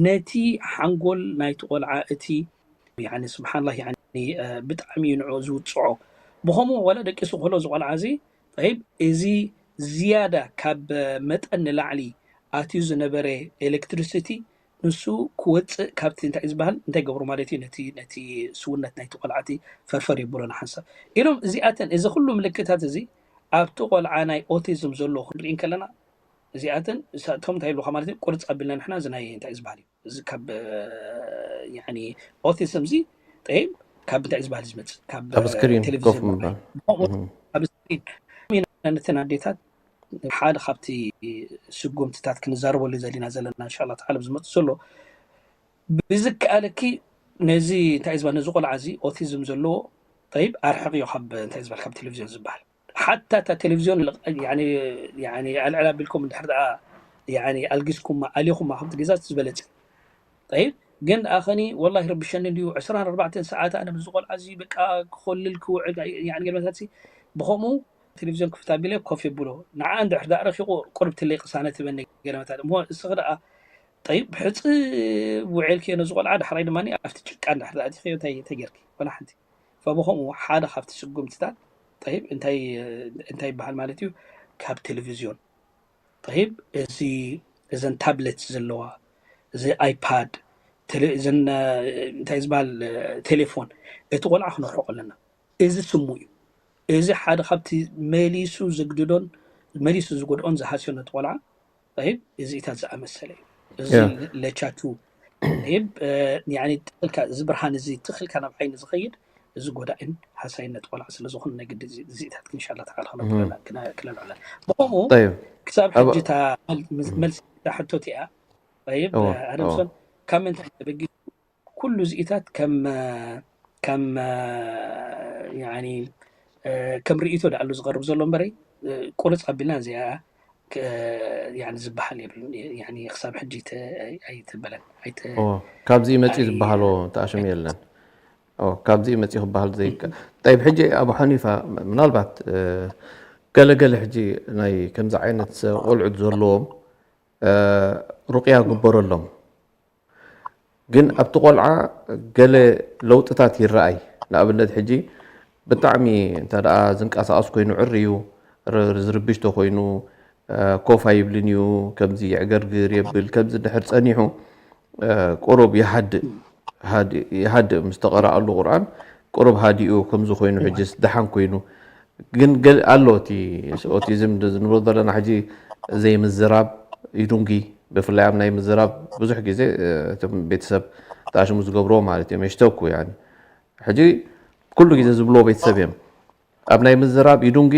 ነቲ ሓንጎል ናይቲ ቆልዓ እቲ ስብሓንላ ብጣዕሚ እዩ ንዑ ዝውፅዖ። ብኸምኡ ዋላ ደቂሱ ከሎ ዝቆልዓ እዚ ጠይብ እዚ ዝያዳ ካብ መጠን ንላዕሊ ኣትዩ ዝነበረ ኤሌክትሪሲቲ ንሱ ክወፅእ ካብቲ እንታይ ዝበሃል እንታይ ገብሩ ማለት እዩ ነቲ ነቲ ስውነት ናይቲ ቆልዓቲ ፈርፈር የብሎ ንሓንሳብ ኢሎም እዚኣተን እዚ ኩሉ ምልክታት እዚ ኣብቲ ቆልዓ ናይ ኦቲዝም ዘሎ ክንርኢ እንከለና እዚኣተን እቶም እንታይ ይብሉካ ማለት እዩ ቁርፅ ኣቢልና ንሕና እዚ ናይ እንታይ ዝበሃል እዩ እዚ ካብ ኦቲዝም እዚ ጠይብ ካብ እንታይ ዝበሃል ዝመፅእ ካብ ስክሪን ኮፍ ምባል ነተን ኣዴታት ሓደ ካብቲ ስጉምትታት ክንዛረበሉ ዘሊና ዘለና እንሻላ ተዓለም ዝመፅእ ዘሎ ብዝከኣለኪ ነዚ እንታይ ዝበሃል ነዚ ቆልዓ እዚ ኦቲዝም ዘለዎ ጠይብ ኣርሕቅዮ ካብ እንታይ ዝበሃል ካብ ቴሌቪዝዮን ዝበሃል ሓታ እታ ቴሌቪዝዮን ኣልዕል ኣቢልኩም እንድሕር ደኣ ኣልጊስኩማ ኣሊኹማ ከምቲ ገዛ ዝበለፀ ጠይብ ግን ኣኸኒ ወላሂ ረብሸኒ እንዲዩ ዕስራን ኣርባዕተን ሰዓት ኣነ ምስዚ ቆልዓ እዚ በቃ ክኾልል ክውዕል ገለመታት ብኸምኡ ቴሌቪዝዮን ክፍት ኣቢለ ኮፍ የብሎ ንዓ እንድሕር ደኣ ረኪቁ ቁርብትለይ ቅሳነት ህበኒ ገለመታት እሞ እስኺ ደኣ ጠይብ ብሕፂ ውዒልክዮ ነዚ ቆልዓ ዳሕራይ ድማ ኣብቲ ጭቃ እንድሕር ደኣ ኣቲኽዮ እንታይ እንታይ ጌርኪ ወላ ሓንቲ ፈብኸምኡ ሓደ ካብቲ ስጉምትታት ጠይብ እንታይ እንታይ ይበሃል ማለት እዩ ካብ ቴሌቪዝዮን ጠይብ እዚ እዘን ታብለት ዘለዋ እዚ ኣይፓድ እዘን እንታይ ዝበሃል ቴሌፎን እቲ ቆልዓ ክነርሕቆ ኣለና እዚ ስሙ እዩ እዚ ሓደ ካብቲ መሊሱ ዝግድዶን መሊሱ ዝጎድኦን ዝሃስዮ ነቲ ቆልዓ ጠይብ እዚኢታት ዝኣመሰለ እዩ እዚ ለቻቱ ይብ ትኽልካ እዚ ብርሃን እዚ ትኽልካ ናብ ዓይኒ ዝኸይድ እዚ ጎዳእን ሃሳይነት ቆልዓ ስለ ዝኾነ ናይ ግዲ እዚኢታት ክንሻላ ተዓል ክነብረላ ክነብረላ ብኸምኡ ክሳብ ሕጂ እታ መልሲ እታ ሕቶ እቲኣ ይብ ኣደምሶን ካብ ምንታይ ተበጊሱ ኩሉ እዚኢታት ከም ከም ከም ርእይቶ ዳኣሉ ዝቐርብ ዘሎ እምበረይ ቁርፅ ኣቢልና እዚኣ ዝበሃል የብሉን ክሳብ ሕጂ ኣይትበለን ካብዚ መፂ ዝበሃሎ ተኣሽም የለን ካብዚ መፂ ክበሃል ዘይከ ጠይብ ሕጂ ኣብ ሓኒፋ ምናልባት ገለገለ ሕጂ ናይ ከምዚ ዓይነት ቆልዑት ዘለዎም ሩቅያ ግበረሎም ግን ኣብቲ ቆልዓ ገለ ለውጥታት ይረኣይ ንኣብነት ሕጂ ብጣዕሚ እንተ ዝንቀሳቀስ ኮይኑ ዕር እዩ ዝርብሽ ተኮይኑ ኮፍ ኣይብልን እዩ ከምዚ ይዕገርግር የብል ከምዚ ድሕር ፀኒሑ ቁሩብ ይሃድእ ይሃድእ ምስ ተቐረኣሉ ቁርኣን ቁሩብ ሃዲኡ ከምዚ ኮይኑ ሕጅስ ደሓን ኮይኑ ግን ኣሎ እቲ ኦቲዝም ዝንብሮ ዘለና ሕጂ ዘይምዝራብ ይዱንጊ ብፍላይ ኣብ ናይ ምዝራብ ብዙሕ ግዜ እቶም ቤተሰብ ተኣሽሙ ዝገብርዎ ማለት እዮም የሽተኩ ሕጂ ኩሉ ግዜ ዝብልዎ ቤተሰብ እዮም ኣብ ናይ ምዝራብ ይዱንጊ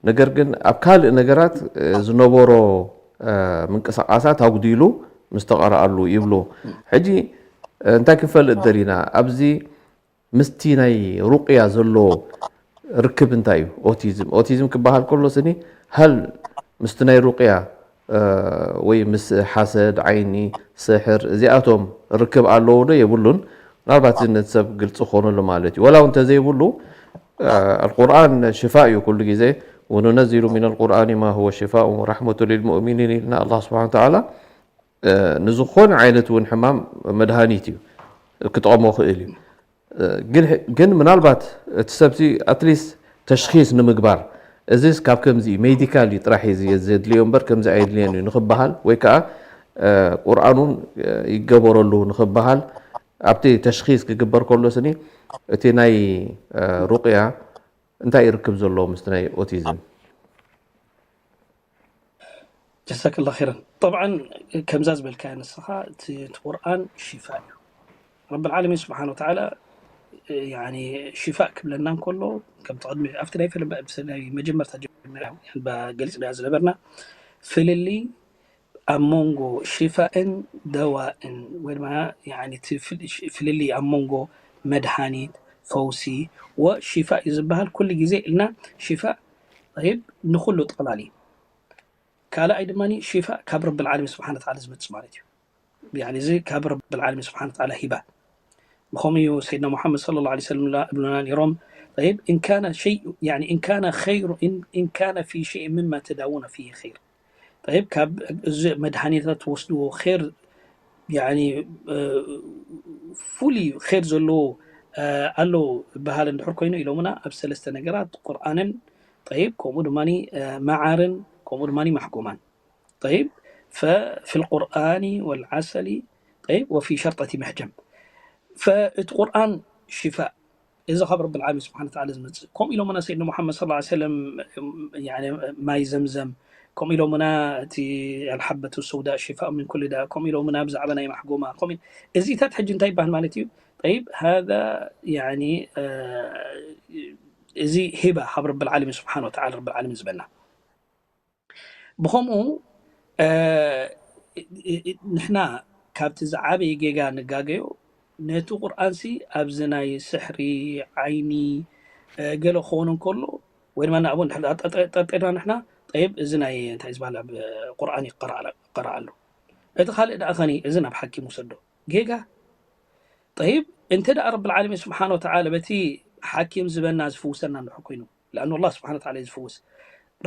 ነገር ግን ኣብ ካልእ ነገራት ዝነበሮ ምንቅስቃሳት ኣጉዲሉ ምስ ተቐረኣሉ ይብሉ። ሕጂ እንታይ ክንፈልጥ ደሊና ኣብዚ ምስቲ ናይ ሩቅያ ዘሎ ርክብ እንታይ እዩ? ኦቲዝም ኦቲዝም ክበሃል ከሎ ስኒ ሀል ምስቲ ናይ ሩቅያ ወይ ምስ ሓሰድ ዓይኒ ስሕር እዚኣቶም ርክብ ኣለዎ ዶ የብሉን? ምናልባት ነቲ ሰብ ግልፂ ክኾነሉ ማለት እዩ። ወላ እውን እንተዘይብሉ ኣልቁርኣን ሽፋእ እዩ ኩሉ ግዜ። وننزل من القرآن ما هو شفاء ورحمة للمؤمنين ኢልና ኣላህ ስብሓን ተዓላ ንዝኾነ ዓይነት እውን ሕማም መድሃኒት እዩ ክጠቕሞ ክእል እዩ። ግን ምናልባት እቲ ሰብሲ ኣትሊስት ተሽኺስ ንምግባር እዚስ ካብ ከምዚ ሜዲካል እዩ ጥራሕ እዩ ዘድልዮ እምበር ከምዚ ኣየድልየን እዩ ንክበሃል ወይ ከዓ ቁርኣን እውን ይገበረሉ ንክበሃል ኣብቲ ተሽኺስ ክግበር ከሎ ስኒ እቲ ናይ ሩቅያ እንታይ ይርክብ ዘሎ ምስ ናይ ኦቲዝም? ጀዛከላ ኸይረን። ጠብዓን ከምዛ ዝበልካያ ንስኻ እቲ ቁርኣን ሽፋእ እዩ። ረብል ዓለሚን ስብሓን ወተዓላ ሽፋእ ክብለና እንከሎ ከምቲ ቅድሚ ኣብቲ ናይ ፈለመ ናይ መጀመርታ ጀመርና ገሊፅና ዝነበርና ፍልልይ ኣብ መንጎ ሽፋእን ደዋእን ወይ ድማ ፍልልይ ኣብ መንጎ መድሃኒት ፈውሲ ወሽፋእ እዩ ዝበሃል። ኩሉ ግዜ ኢልና ሽፋእ ይብ ንኩሉ ጥቕላል እዩ። ካልኣይ ድማ ሽፋእ ካብ ረብል ዓለሚን ስብሓን ወተዓላ ዝመፅእ ማለት እዩ። እዚ ካብ ረብል ዓለሚን ስብሓን ወተዓላ ሂባ ብኸምኡ እዩ ሰይድና ሙሓመድ ሰለላሁ ዐለይሂ ወሰለም እብሉና ነይሮም። طيب إن كان شيء يعني إن كان خير إن إن كان في شيء مما تداوون فيه خير طيب ካብ እዚ መድሃኒታት ትወስድዎ ር ፍሉይ ር ዘለዎ ኣሎ በሃል እንድሕር ኮይኑ ኢሎምና ኣብ ሰለስተ ነገራት ቁርኣንን طيب ከምኡ ድማ መዓርን ከምኡ ድማ ማሕጎማን طيب ففي القرآن والعسل طيب وفي شرطة محجم فالقرآن شفاء እዚ ካብ ረብል ዓለሚን ስብሓን ወተዓላ ዝመፅእ ከምኡ ኢሎምና ሰይድና ሙሓመድ ሰለላሁ ዐለይሂ ወሰለም ማይ ዘምዘም ከምኡ ኢሎምና እቲ ኣልሓበቱ ሰውዳ ሽፋእ ምን ኩል ዳ ከምኡ ኢሎምና ብዛዕባ ናይ ማሕጎማ ከምኡ እዚታት ሕጂ እንታይ ይበሃል ማለት እዩ طيب هذا يعني እዚ ሂባ ካብ ረብል ዓለሚን ስብሓን ወተዓላ ረብል ዓለሚን ዝበና ብኸምኡ ንሕና ካብቲ ዝዓበየ ጌጋ ንጋገዮ ነቲ ቁርኣንሲ ኣብዚ ናይ ስሕሪ ዓይኒ ገለ ክኸውን እንከሎ ወይ ድማ ንኣብኡ ጠርጠርና ንሕና ጠይብ እዚ ናይ እንታይ ዝበሃል ኣብ ቁርኣን ይቀረኣሉ እቲ ካልእ ደኣ ኸኒ እዚ ናብ ሓኪም ውሰዶ ጌጋ ጠይብ እንተ ደኣ ረብል ዓለሚን ስብሓን ወተዓላ በቲ ሓኪም ዝበና ዝፍውሰና እንድሕር ኮይኑ لأن الله سبحانه وتعالى ዝፍውስ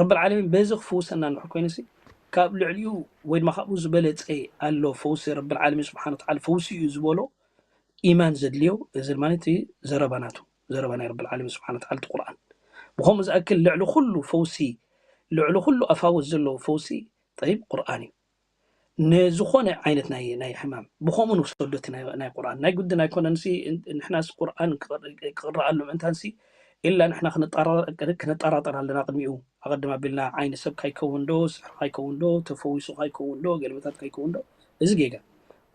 ረብል ዓለሚን በዚ ክፍውሰና እንድሕር ኮይኑሲ ካብ ልዕሊኡ ወይ ድማ ካብኡ ዝበለፀ ኣሎ ፈውሲ ረብል ዓለሚን ስብሓን ወተዓላ ፈውሲ እዩ ዝበሎ ኢማን ዘድልዮ እዚ ድማ እቲ ዘረባ ናቱ ዘረባ ናይ ረብል ዓለሚን ስብሓን ወተዓላ እቲ ቁርኣን ብኸምኡ ዝኣክል ልዕሊ ኩሉ ፈውሲ ልዕሊ ኩሉ ኣፋውስ ዘለዎ ፈውሲ ጠይብ ቁርኣን እዩ ንዝኾነ ዓይነት ናይ ናይ ሕማም ብኸምኡ ንውሰዶ እቲ ናይ ናይ ቁርኣን ናይ ግድን ኣይኮነን ሲ ንሕናስ ቁርኣን ክቕረኣሉ ምእንታን ሲ ኢላ ንሕና ክነጠራጠር ኣለና ቅድሚኡ ኣቐድም ኣቢልና ዓይኒ ሰብ ካይከውን ዶ ስሕር ካይከውን ዶ ተፈዊሱ ካይከውን ዶ ገለመታት ካይከውን ዶ እዚ ጌጋ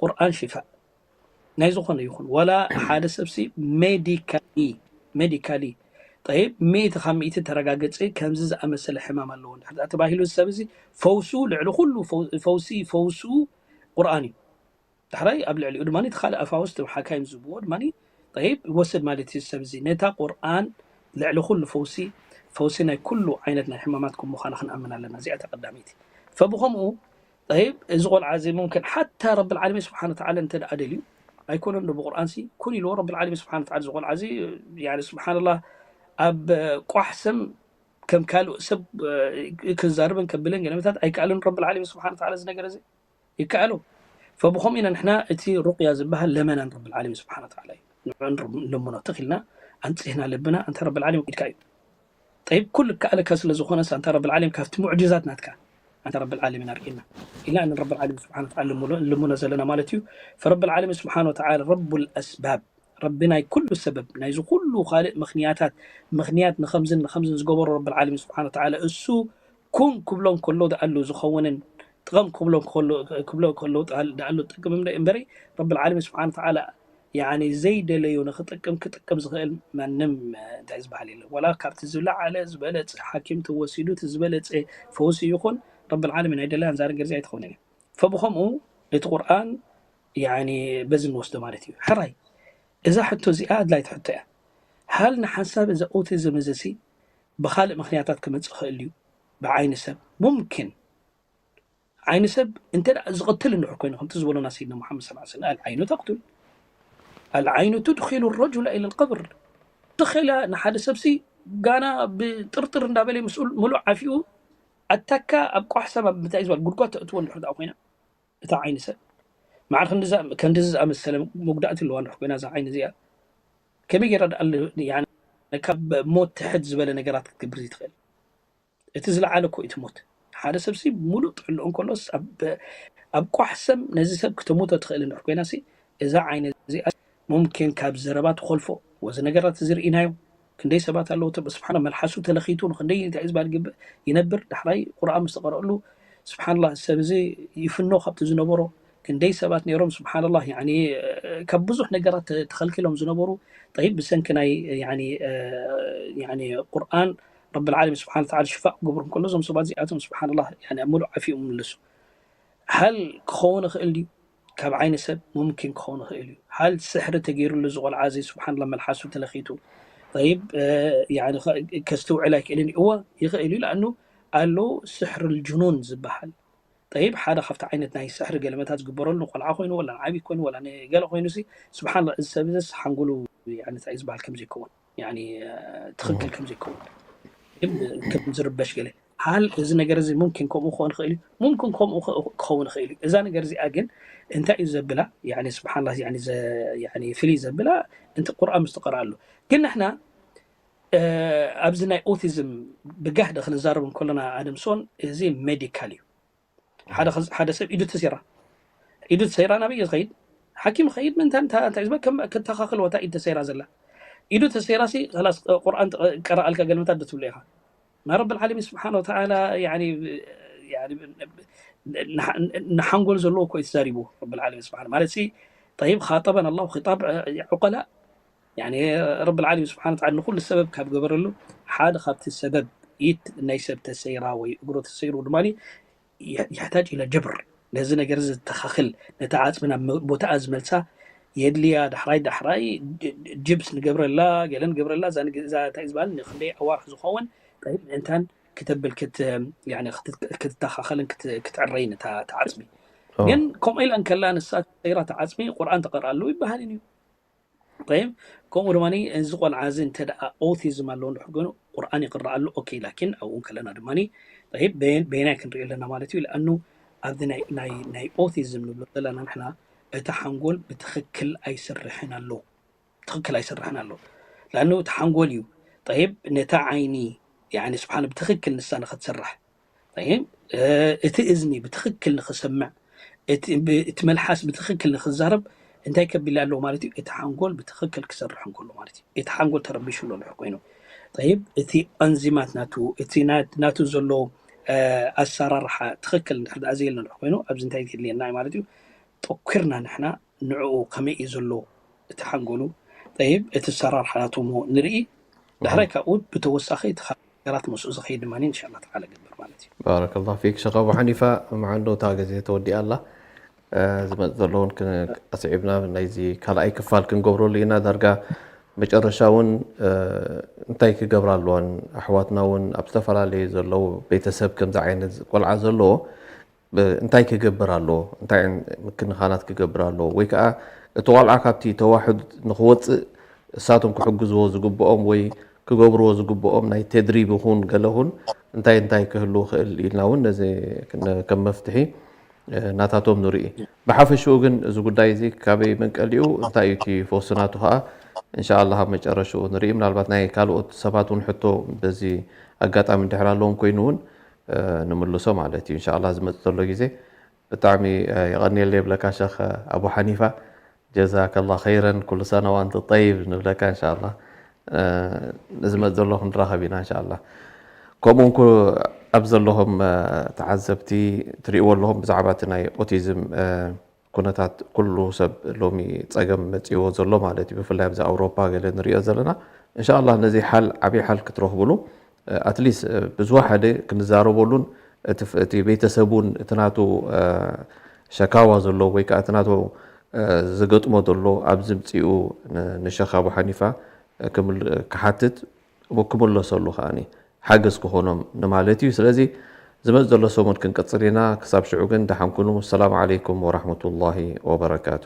ቁርኣን ሽፋእ ናይ ዝኾነ ይኹን ዋላ ሓደ ሰብሲ ሜዲካሊ ሜዲካሊ ጠይብ ሚእቲ ካብ ሚእቲ ተረጋገፀ ከምዚ ዝኣመሰለ ሕማም ኣለዎ እንድሕር ደኣ ተባሂሉ እዚ ሰብ እዚ ፈውሱ ልዕሊ ኩሉ ፈው- ፈውሲ ፈውሱ ቁርኣን እዩ ዳሕራይ ኣብ ልዕሊኡ ድማ እቲ ካልእ ኣፋውስ እቶም ሓካይም ዝብዎ ድማ ጠይብ ይወስድ ማለት እዩ ሰብ እዚ ነታ ቁርኣን ልዕሊ ኩሉ ፈውሲ ፈውሲ ናይ ኩሉ ዓይነት ናይ ሕማማት ከም ምዃና ክንኣምን ኣለና እዚኣ እታ ቀዳመይቲ ፈብኸምኡ طيب እዚ ቆልዓ እዚ ممكن حتى رب العالمين سبحانه وتعالى እንተ ደኣ ደልዩ ኣይኮነን ዶ ብቁርኣንሲ ኩን ኢልዎ ረብል ዓለሚን ስብሓን ተዓላ እዚ ቆልዓ እዚ ያኒ ስብሓንላህ ኣብ ቋሕ ስም ከም ካልእ ሰብ ክዛርብን ከብልን ገለመታት ኣይከኣልን ረብል ዓለሚን ስብሓን ተዓላ እዚ ነገር እዚ ይከኣሉ ፈብኸም ኢና ንሕና እቲ ሩቅያ ዝበሃል ለመናን ረብል ዓለሚን ስብሓን ተዓላ እዩ ንዑ ንለምኖ ትኽ ኢልና ኣንፅህና ልብና ኣንተ ረብል ዓለሚን ኢድካ እዩ طيب ኩሉ ከኣለካ ስለ ዝኾነስ ኣንታ ረብል ዓለሚን ካብቲ ሙዕጅዛት ናትካ ኣንታ ረብል ዓለሚን ኣርኢና ኢልና ን ረብል ዓለሚን ስብሓን ተዓላ ልምኖ ዘለና ማለት እዩ ፈረብል ዓለሚን ስብሓን ወተዓላ ረቡል ኣስባብ ረቢ ናይ ኩሉ ሰበብ ናይዚ ኩሉ ካልእ ምኽንያታት ምኽንያት ንኸምዝን ንኸምዝን ዝገበሮ ረብል ዓለሚን ስብሓን ወተዓላ እሱ ኩን ክብሎ እንከሎ ደኣሉ ዝኸውንን ጥቐም ክብሎ ክብሎ ከሎ ደኣሉ ጥቅም እምበረይ ረብል ዓለሚን ስብሓን ወተዓላ ያኒ ዘይደለዮ ንክጥቅም ክጥቅም ዝኽእል ማንም እንታይ ዝበሃል የለን ወላ ካብቲ ዝለዓለ ዝበለፀ ሓኪም ተወሲዱ እቲ ዝበለፀ ፈውሲ ይኹን ረብል ዓለሚን ኣይደለያን ዛር ገርዚ ኣይትኸውን እያ ፈብኸምኡ እቲ ቁርኣን ያኒ በዚ ንወስዶ ማለት እዩ። ሕራይ እዛ ሕቶ እዚኣ ኣድላይቲ ሕቶ እያ። ሃል ንሓሳብ እዚ ኦቲዝም እዚ ሲ ብኻልእ ምኽንያታት ክመጽእ ክእል እዩ? ብዓይኒ ሰብ ሙምኪን ዓይኒ ሰብ እንተ ደኣ ዝቐትል እንድሕር ኮይኑ ከምቲ ዝበሉና ሰይድና ሙሓመድ ሰለላሁ ዐለይሂ ወሰለም ኣልዓይኑ ተቕቱል ኣልዓይኑ ትድኪሉ ረጁላ ኢለ ልቀብር። ትኸላ ንሓደ ሰብሲ ጋና ብጥርጥር እንዳበለ ምስ ምሉእ ዓፊኡ ኣታካ ኣብ ቋሕ ሰብ ኣብ ምንታይ ዝበል ጉድጓድ ተእትዎ እንድሕር ደኣ ኮይና እታ ዓይኒ ሰብ ማዕር ክንድዚ ዝኣመሰለ መጉዳእቲ ኣለዋ እንድሕር ኮይና እዛ ዓይኒ እዚኣ ከመይ ገይራ ደኣ ካብ ሞት ትሕት ዝበለ ነገራት ክትገብር ዘይትኽእል? እቲ ዝለዓለ እኮ እዩ እቲ ሞት። ሓደ ሰብሲ ሙሉእ ጥዕንኡ እንከሎስ ኣብ ቋሕ ሰብ ነዚ ሰብ ክተሙቶ ትኽእል እንድሕር ኮይናሲ እዛ ዓይኒ እዚኣ ሙምኪን ካብ ዘረባ ትኾልፎ ወዚ ነገራት እዚ ርኢናዮ። ክንደይ ሰባት ኣለዉ ስብሓን መልሓሱ ተለኺቱ ንክንደይ እንታይ እዩ ዝበሃል ግብእ ይነብር። ዳሕራይ ቁርኣን ምስ ተቐረአሉ ስብሓንላ ሰብ እዚ ይፍኖ ካብቲ ዝነበሮ ክንደይ ሰባት ነይሮም ስብሓንላ ካብ ብዙሕ ነገራት ተኸልኪሎም ዝነበሩ ጠይብ ብሰንኪ ናይ ቁርኣን ረብል ዓለሚን ስብሓን ተዓላ ሽፋእ ክገብሩ እንከሎ እዞም ሰባት እዚኣቶም ስብሓንላ ኣብ ሙሉእ ዓፊኦም ይምለሱ። ሃል ክኸውን ይኽእል ድዩ? ካብ ዓይኒ ሰብ ሙምኪን ክኸውን ይኽእል እዩ። ሃል ስሕሪ ተገይሩሉ እዚ ቆልዓ እዚ ስብሓንላ መልሓሱ ተለኺቱ ጠይብ ከስትውዕል ኣይክእልን እዩ። እወ ይኽእል እዩ። ለኣኑ ኣሎ ስሕሪ ልጅኑን ዝበሃል ጠይብ ሓደ ካብቲ ዓይነት ናይ ስሕሪ ገለመታት ዝግበረሉ ንቆልዓ ኮይኑ ወላ ንዓብይ ኮይኑ ወላ ንገለ ኮይኑ ሲ ስብሓንላ እዚ ሰብ እዚስ ሓንጎሉ እንታይ ዝበሃል ከምዘይከውን ትኽክል ከምዘይከውን ከም ዝርበሽ ገለ ሃል እዚ ነገር እዚ ሙምኪን ከምኡ ክኸውን ይኽእል እዩ። ሙምኪን ከምኡ ክኸውን ይኽእል እዩ። እዛ ነገር እዚኣ ግን እንታይ እዩ ዘብላ ስብሓንላ ፍልይ ዘብላ እንቲ ቁርኣን ምስ ትቐርኣሉ ግን ንሕና ኣብዚ ናይ ኦቲዝም ብጋህዲ ክንዛረብ እንከሎና ኣደምሶን እዚ ሜዲካል እዩ። ሓደ ሰብ ኢዱ ተሰይራ ኢዱ ተሰይራ ናበይ እዩ ዝኸይድ? ሓኪም ኸይድ ምንታይ እንታይ እንታይ ዝበል ከም ክተኻኽል ወታ ኢድ ተሰይራ ዘላ ኢዱ ተሰይራ ሲ ላስ ቁርኣን ቀረኣልካ ገልምታት ዶ ትብሎ ኢኻ? ናይ ረብል ዓለሚን ስብሓን ወተዓላ ንሓንጎል ዘለዎ እኮ እዩ ተዛሪቡ ረብል ዓለሚን ስብሓን ማለት ሲ ጠይብ ኻጠበን ኣላሁ ኺጣብ ዑቀላ ረብል ዓለሚን ስብሓን ወተዓላ ንኩሉ ሰበብ ካብ ገበረሉ ሓደ ካብቲ ሰበብ ኢድ ናይ ሰብ ተሰይራ ወይ እግሩ ተሰይሩ ድማ ይሕታጅ ኢለ ጀብር ነዚ ነገር ዝተኻኽል ነቲ ዓፅሚ ናብ ቦታኣ ዝመልሳ የድልያ። ዳሕራይ ዳሕራይ ጅብስ ንገብረላ ገለ ንገብረላ እዛ እንታይ ዝበሃል ንክንደይ ኣዋርሕ ዝኸውን ጠይብ ምእንታን ክተብል ክትተኻኸልን ክትዕረይን እታ ዓፅሚ ግን ከምኡ ኢላ እንከላ ንሳ ተሰይራ እታ ዓፅሚ ቁርኣን ተቐርኣሉ ይበሃል እዩ። ጠይብ ከምኡ ድማ እዚ ቆልዓ እዚ እንተ ደኣ ኦቲዝም ኣለዎ እንድሕር ኮይኑ ቁርኣን ይቕረኣሉ ኦኬ ላኪን ኣብኡ ከለና ድማ ጠይብ በየናይ ክንሪኦ ኣለና ማለት እዩ ለኣኑ ኣብዚ ናይ ኦቲዝም ንብሎ ዘለና ንሕና እቲ ሓንጎል ብትኽክል ኣይሰርሕን ኣሎ ትኽክል ኣይሰርሕን ኣሎ ለኣኑ እቲ ሓንጎል እዩ ጠይብ ነታ ዓይኒ ስብሓን ብትኽክል ንሳ ንኽትሰርሕ እቲ እዝኒ ብትኽክል ንኽሰምዕ እቲ መልሓስ ብትኽክል ንኽዛረብ እንታይ ከቢል ኣለዎ ማለት እዩ እቲ ሓንጎል ብትኽክል ክሰርሕ እንከሎ ማለት እዩ እቲ ሓንጎል ተረቢሹ ኣሎ ድሕር ኮይኑ ጠይብ እቲ ኣንዚማት ናቱ እቲ ናቱ ዘሎ ኣሰራርሓ ትኽክል እንድሕር ደኣ ዘየለ ድሕር ኮይኑ ኣብዚ እንታይ የድልየና ማለት እዩ ጠኲርና ንሕና ንዕኡ ከመይ እዩ ዘሎ እቲ ሓንጎሉ ጠይብ እቲ ኣሰራርሓ ናቱ እሞ ንርኢ ዳሕራይ ካብኡ ብተወሳኺ እቲ ነገራት ምስኡ ዝኸይድ ድማ እንሻላ ተዓላ ገብር ማለት እዩ። ባረከላሁ ፊክ ሸኽ ኣቡ ሓኒፋ። መዓንዶ እታ ግዜ ተወዲኣ ኣላ። ዝመፅ ዘለውን ኣስዒብና ናይዚ ካልኣይ ክፋል ክንገብረሉ ኢና። ዳርጋ መጨረሻ እውን እንታይ ክገብራ ኣለዋን ኣሕዋትና እውን ኣብ ዝተፈላለዩ ዘለዉ ቤተሰብ ከምዚ ዓይነት ቆልዓ ዘለዎ እንታይ ክገብር ኣለዎ፣ እንታይ ምክንኻላት ክገብር ኣለዎ፣ ወይ ከዓ እቲ ቆልዓ ካብቲ ተዋሕድ ንክወፅእ እሳቶም ክሕግዝዎ ዝግብኦም ወይ ክገብርዎ ዝግብኦም ናይ ተድሪብ ይኹን ገለ ኹን እንታይ እንታይ ክህልው ክእል ኢልና እውን ነዚ ከም መፍትሒ ናታቶም ንርኢ። ብሓፈሽኡ ግን እዚ ጉዳይ እዚ ካበይ መንቀሊኡ እንታይ እዩ እቲ ፈውሲ ናቱ ከዓ እንሻኣላ ኣብ መጨረሽኡ ንርኢ። ምናልባት ናይ ካልኦት ሰባት እውን ሕቶ በዚ ኣጋጣሚ እንድሕር ኣለዎም ኮይኑ እውን ንምልሶ ማለት እዩ። እንሻላ ዝመፅእ ዘሎ ግዜ ብጣዕሚ የቐንየለ ይብለካ ሸኽ ኣቡ ሓኒፋ። ጀዛከላ ኸይረን ኩሉ ሰና ዋንቲ ጠይብ ንብለካ እንሻላ። ንዝመፅ ዘሎ ክንራኸብ ኢና እንሻላ። ከምኡ እንኩ ኣብ ዘለኹም ተዓዘብቲ ትሪእዎ ኣለኹም ብዛዕባ እቲ ናይ ኦቲዝም ኩነታት ኩሉ ሰብ ሎሚ ፀገም መፂዎ ዘሎ ማለት እዩ። ብፍላይ ኣብዚ ኣውሮፓ ገለ ንሪኦ ዘለና እንሻላ ነዚ ሓል ዓብይ ሓል ክትረኽብሉ ኣትሊስት ብዝወሓደ ክንዛረበሉን እቲ ቤተሰብ እውን እቲ ናቱ ሸካዋ ዘለዎ ወይ ከዓ እቲ ናቱ ዝገጥሞ ዘሎ ኣብዚ ምፅኡ ንሸኽ ኣቡ ሓኒፋ ክሓትት ክምለሰሉ ከዓ ሓገዝ ክኾኖም ንማለት እዩ። ስለዚ ዝመፅ ዘሎ ሰሙን ክንቅፅል ኢና። ክሳብ ሽዑ ግን ደሓን ኩኑ። ሰላም ዓለይኩም ወራሕመቱላሂ ወበረካቱ።